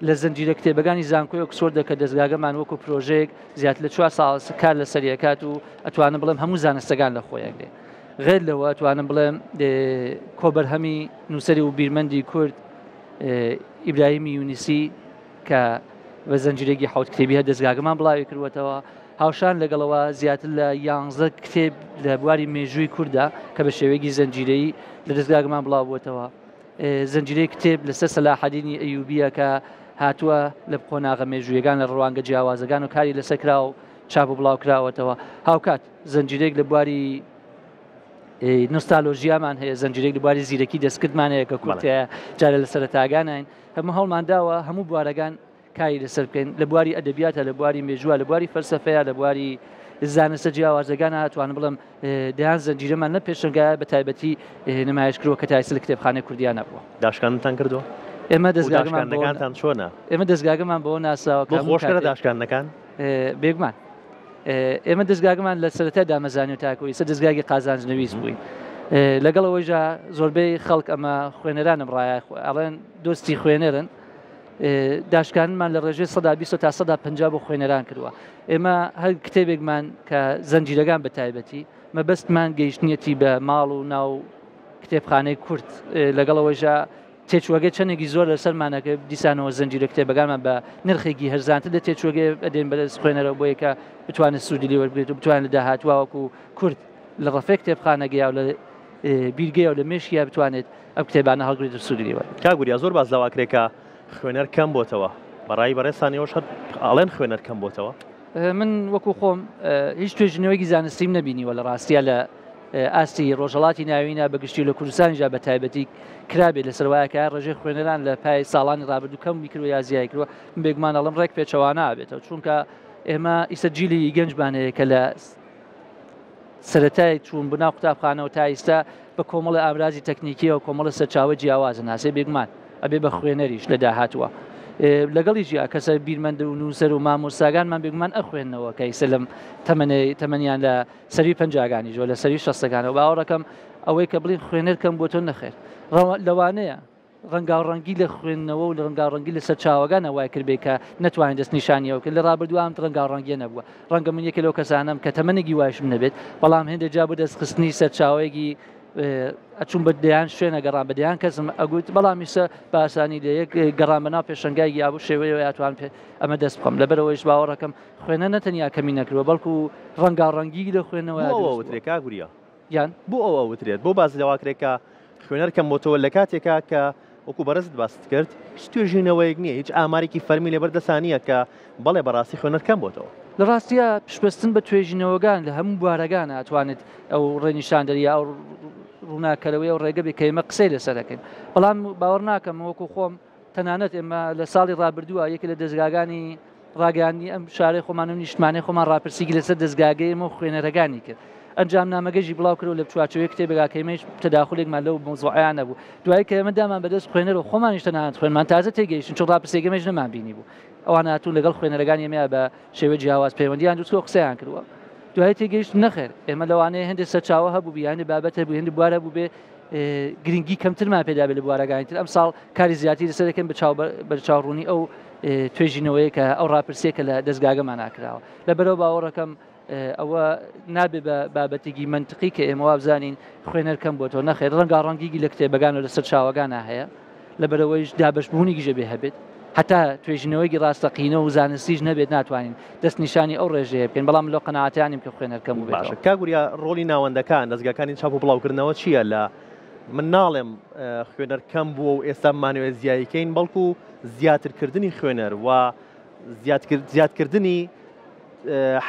لە زنجیرە کتێبەکانی زانکۆی ئۆکسفۆردە کە دەزگاگەمان وەکو پرۆژەیەک زیاتر لە چوار ساڵ کار لەسەر یەکات و ئەتوانم بڵێم هەموو زانستەکان لە خۆیان گرێ غێر لەوە ئەتوانم بڵێم کۆبەرهەمی نووسەری و بیرمەندی کورد ئیبراهیمی یونیسی کە بە زنجیرێکی حوت کتێبی هەر دەستگاگەمان بڵاوی کردوەتەوە هاوشان لەگەڵەوە زیاتر لە یانزە کتێب لە بواری مێژووی کووردا کە بە شێوەیەکی زنجیرەیی لە دەستگاگەمان بڵاو بووەتەوە زنجیرەی کتێب لەسەر سەلاحەدینی ئەیوبیە کە هاتووە لە قۆناغە مێژوویەکان لە ڕوانگە جیاوازەکان و کاری لەسەر کرا و چاپ و بڵاو کراوەتەوە هاوکات زنجیرێک لە بواری نوستالۆژیامان هەیە زنجیرێک لە بواری زیرەکی دەستکردمان هەیە کە کورتەیە جارە لە سەرەتاگانین هەموو هەوڵمان داوە هەموو بوارەکان کاری لەسەر بکەین لە بواری ئەدەبیاتە لە بواری مێژووە لە بواری فەلسەفەیە لە بواری زانستە جیاوازەکان هاتوان بڵم دەیان زنجیرەمان لە پێشنگایە بە تایبەتی نمایش کردووە کە تایسە لە کتێبخانەی کوردیان نەبووە. داشکاندنتان کردووە؟ ئێمە دەزگاکانتان چۆنە؟ ئێمە دەزگاکەمان بەوە ناسراوە کە خۆشکەرە داشکاندنەکان؟ بێگومان ئێمە دەزگاکەمان لە سەرەتای دامەزرانی و تاکو ئیستا دەزگاکی قازانج نەویست بووین لەگەڵ ئەوەیشا زۆربەی خەڵک ئەمە خوێنەرانم ڕایە ئەڵێن دۆستی خوێنەرن داشکانمان لە ڕێژەی 120 تا 150 بۆ خوێنەران کردووە ئێمە هەر کتێبێکمان کە زنجیرەکان بە تایبەتی مەبەستمان گەیشتنیەتی بە ماڵ و ناو کتێبخانەی کورد لەگەڵ ئەوەیشا تێچووەکەی چەندێکی زۆر لەسەرمان ئەکەوێت، دیسانەوە زنجیرە کتێبەکانمان بە نرخێکی هەرزانتر لە تێچووەکەی ئەدەین بەدەست خوێنەرەوە بۆیە کە بتوانێت سوودی لێ وەربگرێت و بتوانێت لە داهاتووا وەکو کورد لە ڕەفەی کتێبخانەگەیا و لە بیرگەیا و لە مێشکیا بتوانێت ئەم کتێبانە هەڵگرێت و سوودی لێ وەربگرێت. کاک وریا زۆر باس لەوە ئەکرێ کە خوێنەر کەم بۆتەوە، بە ڕای بەڕێزتان ئێوەش هەر ئەڵێن خوێنەر کەم بۆتەوە؟ من وەکو خۆم هیچ توێژینەوەیەکی زانستیم نەبینیوە لە ڕاستیا لە ئاستی ڕۆژهەڵاتی ناوینە بە گشتی و لە کوردستانیشدا بە تایبەتی کرابێت لەسەر وایە کە ڕێژەی خوێنەران لە پای ساڵانی ڕابردوو کەم بیکردوە یا زیای کردوە من بێگومان ئەڵێم ڕێک پێچەوانە بێتەوە چونکە ئێمە ئیستا جیلی گەنجمان هەیە کە لە سەرەتای چوون بۆ ناو قوتابخانەوە تا ئیستا بە کۆمەڵی ئامرازی تەکنیکیەوە کۆمەڵە سەرچاوە جیاوازە ناسێ بێگومان ئەبێ بە خوێنەریش لە داهاتووە. لەگەڵیشیا کەسە بیرمەند و نووسەر و مامۆستاگانمان بێگومان ئەخوێننەوە کە ئیسە لەم تەمەنەی تەمەنیان لە سەروی پەنجاگانیشەوە لە سەروی شەستەکانەوە باوەڕەکەم ئەوەی کە بڵین خوێنەر کەم بۆ تۆ نەخێر لەوانەیە ڕەنگاوڕەنگی لە خوێندنەوە و لە ڕەنگاوڕەنگی لە سەرچاوەکانە وای کردبێ کە نەتوانین دەستنیشانی ئەو بکەین. لە ڕابردوو ئەم ڕەنگاوڕەنگییە نەبووە. ڕەنگە من یەکێ لەو کەسانەم کە تەمەنێکی وایشم نەبێت، بەڵام هێندێک جار بۆ دەستخستنی سەرچاوەیەکی ئەچووم بە دەیان شوێن ئەگەڕام، بە دەیان کەسم ئەگوت، بەڵام ئیستا بە ئاسانی لە یەک گەڕان بەناو پێشەنگایەکی ئابوو شێوەیەوە ئەتوانم پێ ئەمە دەست بخەم. لەبەرئەوەیش باوەڕەکەم خوێنەر نە تەنیا کەمی نەکردووە، بەڵکو ڕەنگاوڕەنگی لە خوێندنەوەیا بۆ ئەوە دروست بووە. ئەوترێ کاک وریا؟ یان؟ بۆ ئەوە ئەوترێت؟ بۆ باس لەوە ئەکرێت کە خوێنەر کەم بۆتەوە لە کاتێکا کە وەکو بەڕێزت باست کرد هیچ توێژینەوەیەک نییە، هیچ ئامارێکی فەرمی لەبەر دەسا نییە کە بەڵێ بەڕاستی خوێنەر کەم بۆتەوە. لە ڕاستیا پشتبەستن بە توێژینەوەگان لە هەموو بوارەگانا ئەتوانێت ئەو ڕێنیشاندەری یا ئەو ڕووناککەرەوەی ئەو ڕێگە بێ کە ئێمە قسەی لەسەر ئەکەین. بەڵام باوەڕ ناکەم من وەکو خۆم تەنانەت ئێمە لە ساڵی ڕابردووە یەکێ لە دەزگاگانی ڕاگەیاندنی ئەم شارەی خۆمان و نیشتمانەی خۆمان ڕاپرسیی لەسەر دەزگاگەی ئێمە و خوێنەرەکانی کرد. ئەنجامنامەگەژی بڵاو کردەوە لە چوارچێوەی کتێبێکا کە ئێمەیش تەداخولێکمان لەو مەوزوعەیا نەبوو. دوایی کە ئێمە دامان بەدەست خوێنەر و خۆمانیش تەنانەت خوێنمان تازە تێگەیشتین چون ڕاپرسییەکەی ئێمەیش نەمانبینی بوو. ئەوان هاتوون لەگەڵ خوێنەرەکانی ئێمەیا بە شێوەی جیاواز پەیوەندییان دروست کردووە قسەیان کردووە. دوایی تێگەیشتن نەخێر ئێمە لەوانەیە هەندێک سەرچاوە هەبووبی یا هەندێک بابەت هەبوو هەندێک بوار هەبووبێ گرنگی کەمترمان پێدابێت لە بوارەکانی تر ئەمساڵ کاری زیاتری لەسەر دەکەین بە چاو بەرچاوڕوونی ئەو توێژینەوەیە کە ئەو ڕاپرسیە کە لە دەستگاگەمان ناکراوە لەبەرەوە باوەڕەکەم ئەوە نابێ بە بابەتێکی منطقی کە ئێمە وابزانین خوێنەر کەم بۆتەوە نەخێر ڕەنگا ڕەنگیگی لە کتێبەکان و لەسەر چاوەگانە هەیە لەبەرەوەیش دابەشبوونی گیژە بێ هەبێت هەتا توێژینەوەیەکی ڕاستەقینە و زانستیش نەبێت ناتوانین دەستنیشانی ئەو ڕێژەیە بکەین بەڵام لەو قەناعەتیانیم کە خوێنەر کەم بووبێتەوە. باشە کاک وریا ڕۆڵی ناوەندەکان دەزگاکانی چاپ و بڵاوکردنەوە چییە لە من ناڵێم خوێنەر کەم بووە و ئێستا بمانەوێت زیایی کەین بەڵکو زیاترکردنی خوێنەر و زیادکردنی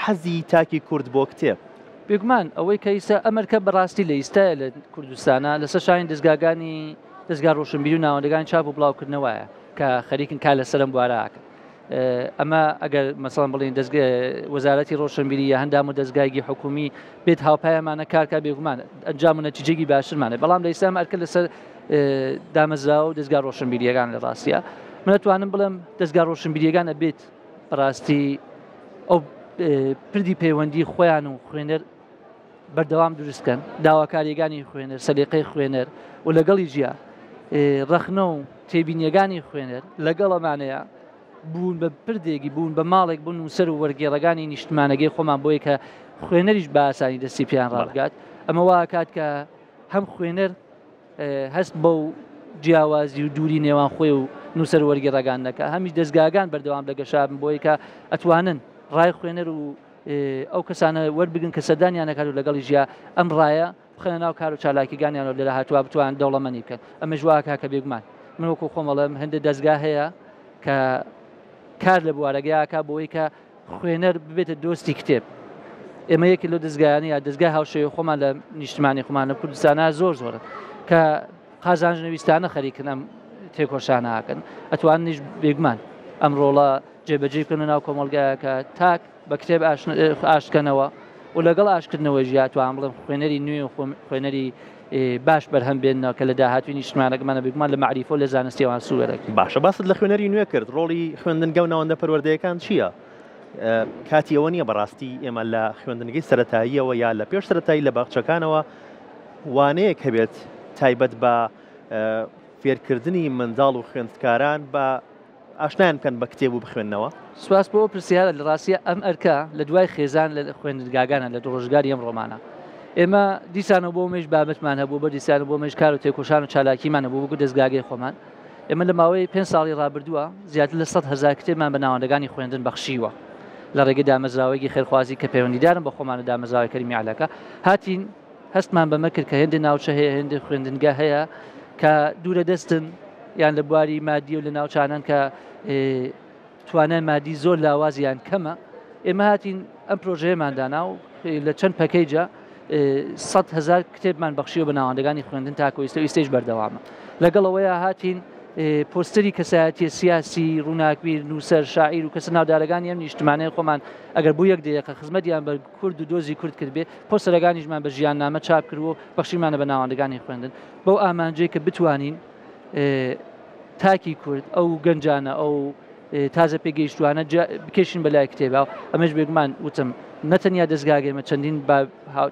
حەزی تاکی کورد بۆ کتێب. بێگومان ئەوەی کە ئیستا ئەمەرکە بەڕاستی لە ئیستایە لە کوردستانە لەسەر شانی دەزگاگانی دەزگا ڕۆشنبیری و ناوەندەکانی چاپ و بڵاوکردنەوەیە کە خەریکن کار لەسەر ئەم بوارە ئەکەن ئەمە ئەگەر مەسەڵەن بڵێین دەزگە وەزارەتی ڕۆشنبیری یا هەندام و دەزگایگی حکومی بێت هاوپایەمانە کارکە بێگومان ئەنجام و نەتیجەگی باشترمانە بەڵام لە ئیستا ئەرکە لەسەر دامەزراوە و دەزگا ڕۆشنبیریەکان لە ڕاستە من ئەتوانم بڵێم دەزگا ڕۆشنبیریەکان ئەبێت بەڕاستی ئەو پردی پەیوەندی خۆیان و خوێنەر بەردەوام دروست بکەن، داواکارییەکانی خوێنەر، سەلیقەی خوێنەر و لەگەڵی جیا ڕەخنە و تێبینییەکانی خوێنەر لەگەڵ ئەمانەیە بوون بە پردێکی بوون بە ماڵێک بۆ نووسەر و وەرگێڕەکانی نیشتمانەکەی خۆمان بۆیە کە خوێنەریش بە ئاسانی دەستی پێیان ڕابگات ئەمە وا کات کە هەم خوێنەر هەست بەو جیاوازی و دووری نێوان خۆی و نووسەر وەرگێڕەکان نەکا هەمیش دەزگاکان بەردەوام لە گەشابن بۆیە کە ئەتوانن ڕای خوێنەر و ئەو کەسانە وەربگرن کە سەردانیان ئەکات و لەگەڵی ژیا ئەم ڕایە بخەنە ناو کار و چالاکیگانیان و لە داهاتووا بتوانن دەوڵەمەنی بکەن ئەمەش وا ئەکا کە بێگومان من وەکو خۆم ئەڵێم هەندێک دەزگا هەیە کە کار لە بوارەگەی ئاکا بۆی کە خوێنەر ببێتە دۆستی کتێب ئێمە یەکی لەو دەزگایانە یا دەزگای هاوشێوەی خۆمان لە نیشتمانی خۆمان لە کوردستانە زۆر زۆرن کە قازانج نەویستانە خەریکن ئەم تێکۆشانە ئەکەن ئەتواننیش بێگومان ئەم ڕۆڵە جێبەجێ بکەن لە ناو کۆمەڵگایە کە تاک بە کتێب ئاشتکەنەوە و لەگەڵ ئاشکردنەوەی ژیا توان بڵێم خوێنەری نوێ و خوێنەری باش بەرهەم بێنەوە کە لە داهاتوی نیشتمانەکەمانە بێگومان لە مەعریفە و لە زانستیەوان سوود وەرەگرن. باشە باست لە خوێنەری نوێ کرد، ڕۆڵی خوێندنگە و ناوەندە پەروەردەیەکان چییە؟ کاتی ئەوە نییە بەڕاستی ئێمە لە خوێندنگەی سەرەتاییەوە یا لە پێش سەرەتایی لە باخچەکانەوە وانەیەک هەبێت تایبەت بە فێرکردنی منداڵ و خوێندکاران بە ئاشنایان بکەن بە کتێب و بخوێننەوە؟ سوپاس بۆ ئەو پرسیارە، لە ڕاستیا ئەم ئەرکە لە دوای خێزان لە خوێندنگاگانە لە ڕۆژگاری ئەمڕۆمانە. ئێمە دیسانەوە بۆ ئەمەیش بابەتمان هەبوو، بۆ دیسانەوە بۆ ئەمەیش کار و تێکۆشان و چالاکیمان هەبوو وەکو دەزگاگەی خۆمان. ئێمە لە ماوەی پێنج ساڵی ڕابردووە زیاتر لە 100,000 کتێبمان بە ناوەندەکانی خوێندن بەخشیوە لە ڕێگەی دامەزراوەیەکی خێرخوازی کە پەیوەندیدارن بە خۆمان و دامەزراوەی کەریمی عەلەکە هاتین هەستمان بەمە کرد کە هێندێ ناوچە هەیە، هێندێ خوێندنگە هەیە کە دوورە دەستن یان لە بواری مادی و لە ناوچانەن کە توانای مادی زۆر لاواز یان کەمە. ئێمە هاتین ئەم پرۆژەیەمان دانا و لە چەند پەکەیجە 100,000 کتێبمان بەخشیوە بە ناوەندەکانی خوێندن تاکو ئیستا و ئیستەیش بەردەوامە. لەگەڵ ئەوەیا هاتین پۆستەری کەسایەتیە سیاسی، ڕووناکبیر، نووسەر، شاعیر و کەسە ناودارەکانی ئەم نیشتمانەی خۆمان ئەگەر بۆ یەک دەیەقە خزمەتیان بە کورد و دۆزی کورد کردبێ، پۆستەرەکانیشمان بە ژیاننامە چاپ کردووە و بەخشیمانە بە ناوەندەکانی خوێندن بەو ئامانجەی کە بتوانین. تاکی کورد ئەو گەنجانە ئەو تازە پێگەیشتوانە بکێشین بەلای کتێبا ئەمەش بێگومان وتم نەتەنیا دەستگاگە ئێمە چەندین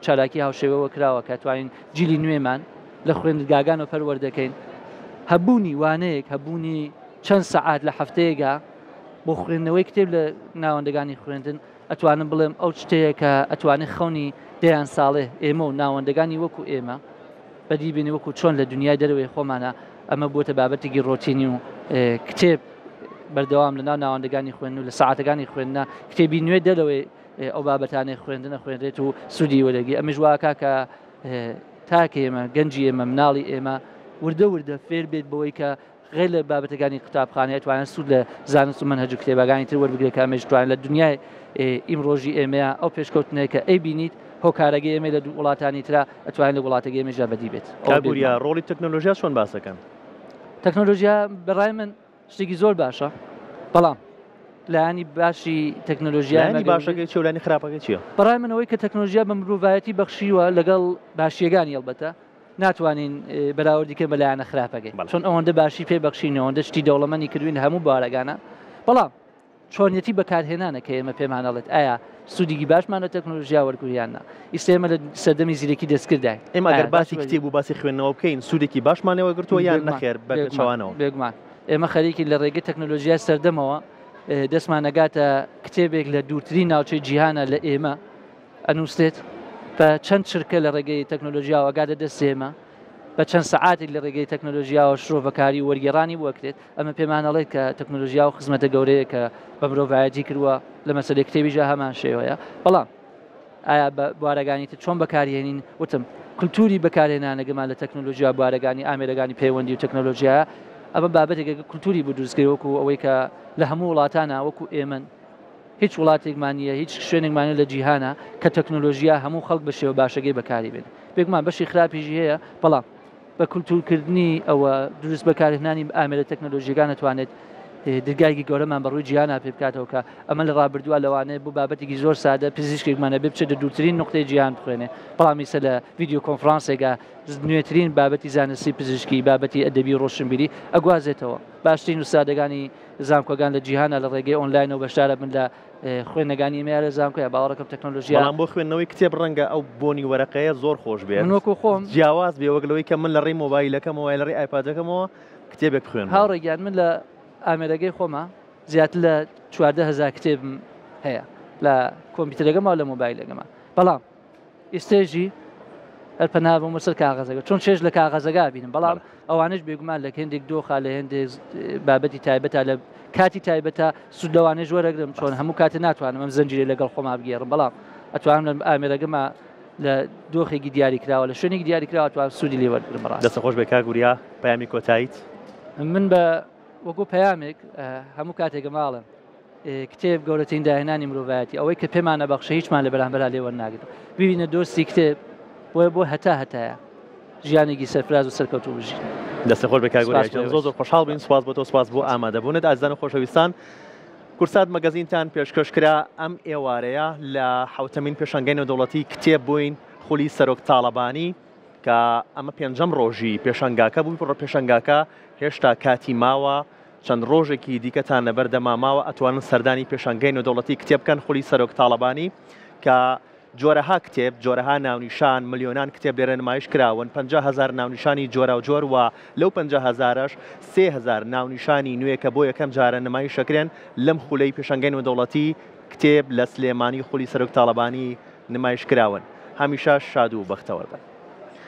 چالاکی هاوشێوەوە کراوە کە توانین جیلی نوێمان لە خوێندگاگانەوە پەروەردەکەین هەبوونی وانەیەک هەبوونی چەند سەعات لە هەفتەیەگا بۆ خوێندنەوەی کتێب لە ناوەندەکانی خوێندن ئەتوانم بڵێم ئەو شتەیە کە ئەتوانێت خەونی دەیان ساڵێ ئێمە و ناوەندەکانی وەکو ئێمە بەدی بێنێ وەکو چۆن لە دنیای دەرەوەی خۆمانە ئەمە بووەتە بابەتێکی ڕۆتینی و کتێب بەردەوام لە ناو ناوەندەکانی خوێندن و لە ساعتەکانی خوێندنە کتێبی نوێ دەرەوەی ئەو بابەتانەی خوێندنە خوێنرێت و سوودی وەرەگی ئەمەش واکا کە تاکە ئێمە گەنجی ئێمە مناڵی ئێمە وردە وردە فێر بێت بەوەی کە غەیر لە بابەتەکانی قوتابخانە ئەتوانێت سوود لە زانست و مەنهەج و کتێبەکانی تر وەربگرێت کە ئەمەش توانێت لە دنیای ئیمڕۆژی ئێمەیە ئەو پێشکەوتنەیە کە ئەیبینیت هۆکارەکەی ئێمە لە وڵاتانی ترا ئەتوانێت لە وڵاتەکەی ئێمەشدا بەدی بێت. کاک وریا ڕۆڵی تەکنۆلۆژیا چۆن باس دەکەن؟ تەکنۆلۆژیا بەڕای من شتێکی زۆر باشە بەڵام لایەنی باشی تەکنۆلۆژیا لایەنی باشەکەی چیە و لایەنی خراپەکەی چیە؟ بەڕای من ئەوەی کە تەکنۆلۆژیا بە مرۆڤایەتی بەخشیوە لەگەڵ باشیەکانی ئەڵبەتە ناتوانین بەراوردی کەین بە لایەنە خراپەکەی چۆن ئەوەندە باشی پێ بەخشین ئەوەندە شتی دەوڵەمەنی کردوین لە هەموو بوارەکانە بەڵام چۆنیەتی بەکارهێنانە کە ئێمە پێمان ئەڵێت ئایا سوودێکی باشمان لە تەکنۆلۆژیا وەرگرت یان نا ئیستا ئێمە لە سەردەمی زیرەکی دەستکردای ئێمە ئەگەر باسی کتێب و باسی خوێندنەوە بکەین سوودێکی باشمان لێ وەرگرتووە یان نەخێر بە پێچەوانەوە؟ بێگومان ئێمە خەریکین لە ڕێگەی تەکنۆلۆژیای سەردەمەوە دەستمان ئەگاتە کتێبێک لە دوورترین ناوچەی جیهانە لە ئێمە ئەنووسرێت، بە چەند چرکە لە ڕێگەی تەکنۆلۆژیاوە ئەگاتە دەست ئێمە، بە چەند سەعاتێک لە ڕێگەی تەکنۆلۆژیاوە شرۆڤەکاری و وەرگێڕانی بۆ ئەکرێت، ئەمە پێمان ئەڵێت کە تەکنۆلۆژیا و خزمەتە گەورەیە کە بە مرۆڤایەتی کردووە، لە مەسەلەی کتێبیشدا هەمان شێوەیە، بەڵام ئایا بە بوارەکانی تر چۆن بەکاریهێنین، وتم کولتووری بەکارهێنانەکەمان لە تەکنۆلۆژیا بوارەکانی ئامێرەکانی پەیوەندی و تەکنۆلۆژیایە، ئەمە بابەتێکە کە کولتووری بۆ دروست کرێ وەکو ئەوەی کە لە هەموو وڵاتانا وەکو ئێمەن، هیچ وڵاتێکمان نییە، هیچ شوێنێکمان نییە لە جیهانا کە تەکنۆلۆژیا هەموو خەڵک بە شێوە باشەکەی بەکاری بێنێت. بێگومان بەشی خراپیشی هەیە، بەڵام بە کولتوورکردنی ئەوە، دروست بەکارهێنانی ئامێرە تەکنۆلۆژییەکان ئەتوانێت درگایەکی گەورەمان بە ڕووی جیهانا پێ بکاتەوە کە ئەمە لە ڕابردووە لەوانەیە بۆ بابەتێکی زۆر سادە پزیشکێکمان هەبێ بچێتە دوورترین نوقتەی جیهان بخوێنێ، بەڵام ئیستا لە ڤیدیۆ کۆنفرانسێکا نوێترین بابەتی زانستی پزیشکی، بابەتی ئەدەبی و ڕۆشنبیری ئەگوازێتەوە. باشترین ئوستادەکانی زانکۆگان لە جیهانا لە ڕێگەی ئۆنلاینەوە بەشدارەبن لە خوێندنەگانی ئێمە یا لە زانکۆیا باوەڕەکەم تەکنۆلۆژیا. بەڵام بۆ خوێندنەوەی کتێب ڕەنگە ئەو بۆنی وەرەقەیە زۆر خۆش بێت. من وەکو خۆم. جیاواز بێ وەک لەوەی کە من لە ڕێی مۆبایلەکەمەوە یا لە ڕێی ئایپادەکەمەوە کتێبێک بخوێنمەوە. هاوڕێ گیان من لە ئامێرەکەی خۆما زیاتر لە 14 هەزار کتێبم هەیە لە کۆمپیوتەرەکەما و لە مۆبایلەکەما بەڵام ئیستێژی هەر پەنا بۆمە سەر کاغەزەکە چۆن چێژ لە کاغەزەکە بینم بەڵام ئەوانش بێگومان لە هێندێک دۆخا لە هێندێک بابەتی تایبەتە لە کاتی تایبەتە سوود لەوانەیە وەرەگرم چۆن هەموو کاتێ ناتوانم ئەم زنجیرە لەگەڵ خۆما بگێڕم بەڵام ئەتوانم لە ئامێرەکەما لە دۆخێکی دیاریکراوە لە شوێنێکی دیاریکراوە توان سوودی لێ وەرگرم بەڕاست دەست خۆش بێ کاک وریا پەیامی کۆتاییت من بە وەکو پەیامێک هەموو کاتێکە ماڵم کتێب گەورەترین داهێنانی مرۆڤایەتی ئەوەی کە پێمان ئەبەخشێ هیچمان لە بەرامبەرا لێ وەرناگرێت ببینە دۆستی کتێب بۆیە بۆ هەتا هەتایە ژیانێکی سەرفراز و سەرکەوتوو بژین. دەستت خۆش بێ کاک وریا گیان زۆر زۆر خۆشحاڵ بووین سوپاس بۆ تۆ سوپاس بۆ ئامادەبوونت ئازیزان و خۆشەویستان کورسات مەگەزینتان پێشکەش کرا ئەم ئێوارەیە لە حەوتەمین پێشانگای نێودەوڵەتی کتێب بووین خولی سەرۆک تاڵەبانی کە ئەمە پێنجەم ڕۆژی پێشانگاکە بوو پڕ پێشانگاکە هێشتا کاتی ماوە چەند ڕۆژێکی دیکەتان لەبەردەما ماوە ئەتوانن سەردانی پێشانگای نێودەوڵەتی کتێب بکەن خولی سەرۆک تاڵەبانی کە جۆرەها کتێب، جۆرەها ناونیشان، ملیۆنان کتێب لێرە نمایش کراون، 50 هەزار ناونیشانی جۆراوجۆر و لەو 50 هەزارەش 3000 ناونیشانی نوێ کە بۆ یەکەم جارە نمایش ئەکرێن لەم خولەی پێشانگای نێودەوڵەتی کتێب لە سلێمانی خولی سەرۆک تاڵەبانی نمایش کراون. هەمیشە شاد و بەختەوەر بن.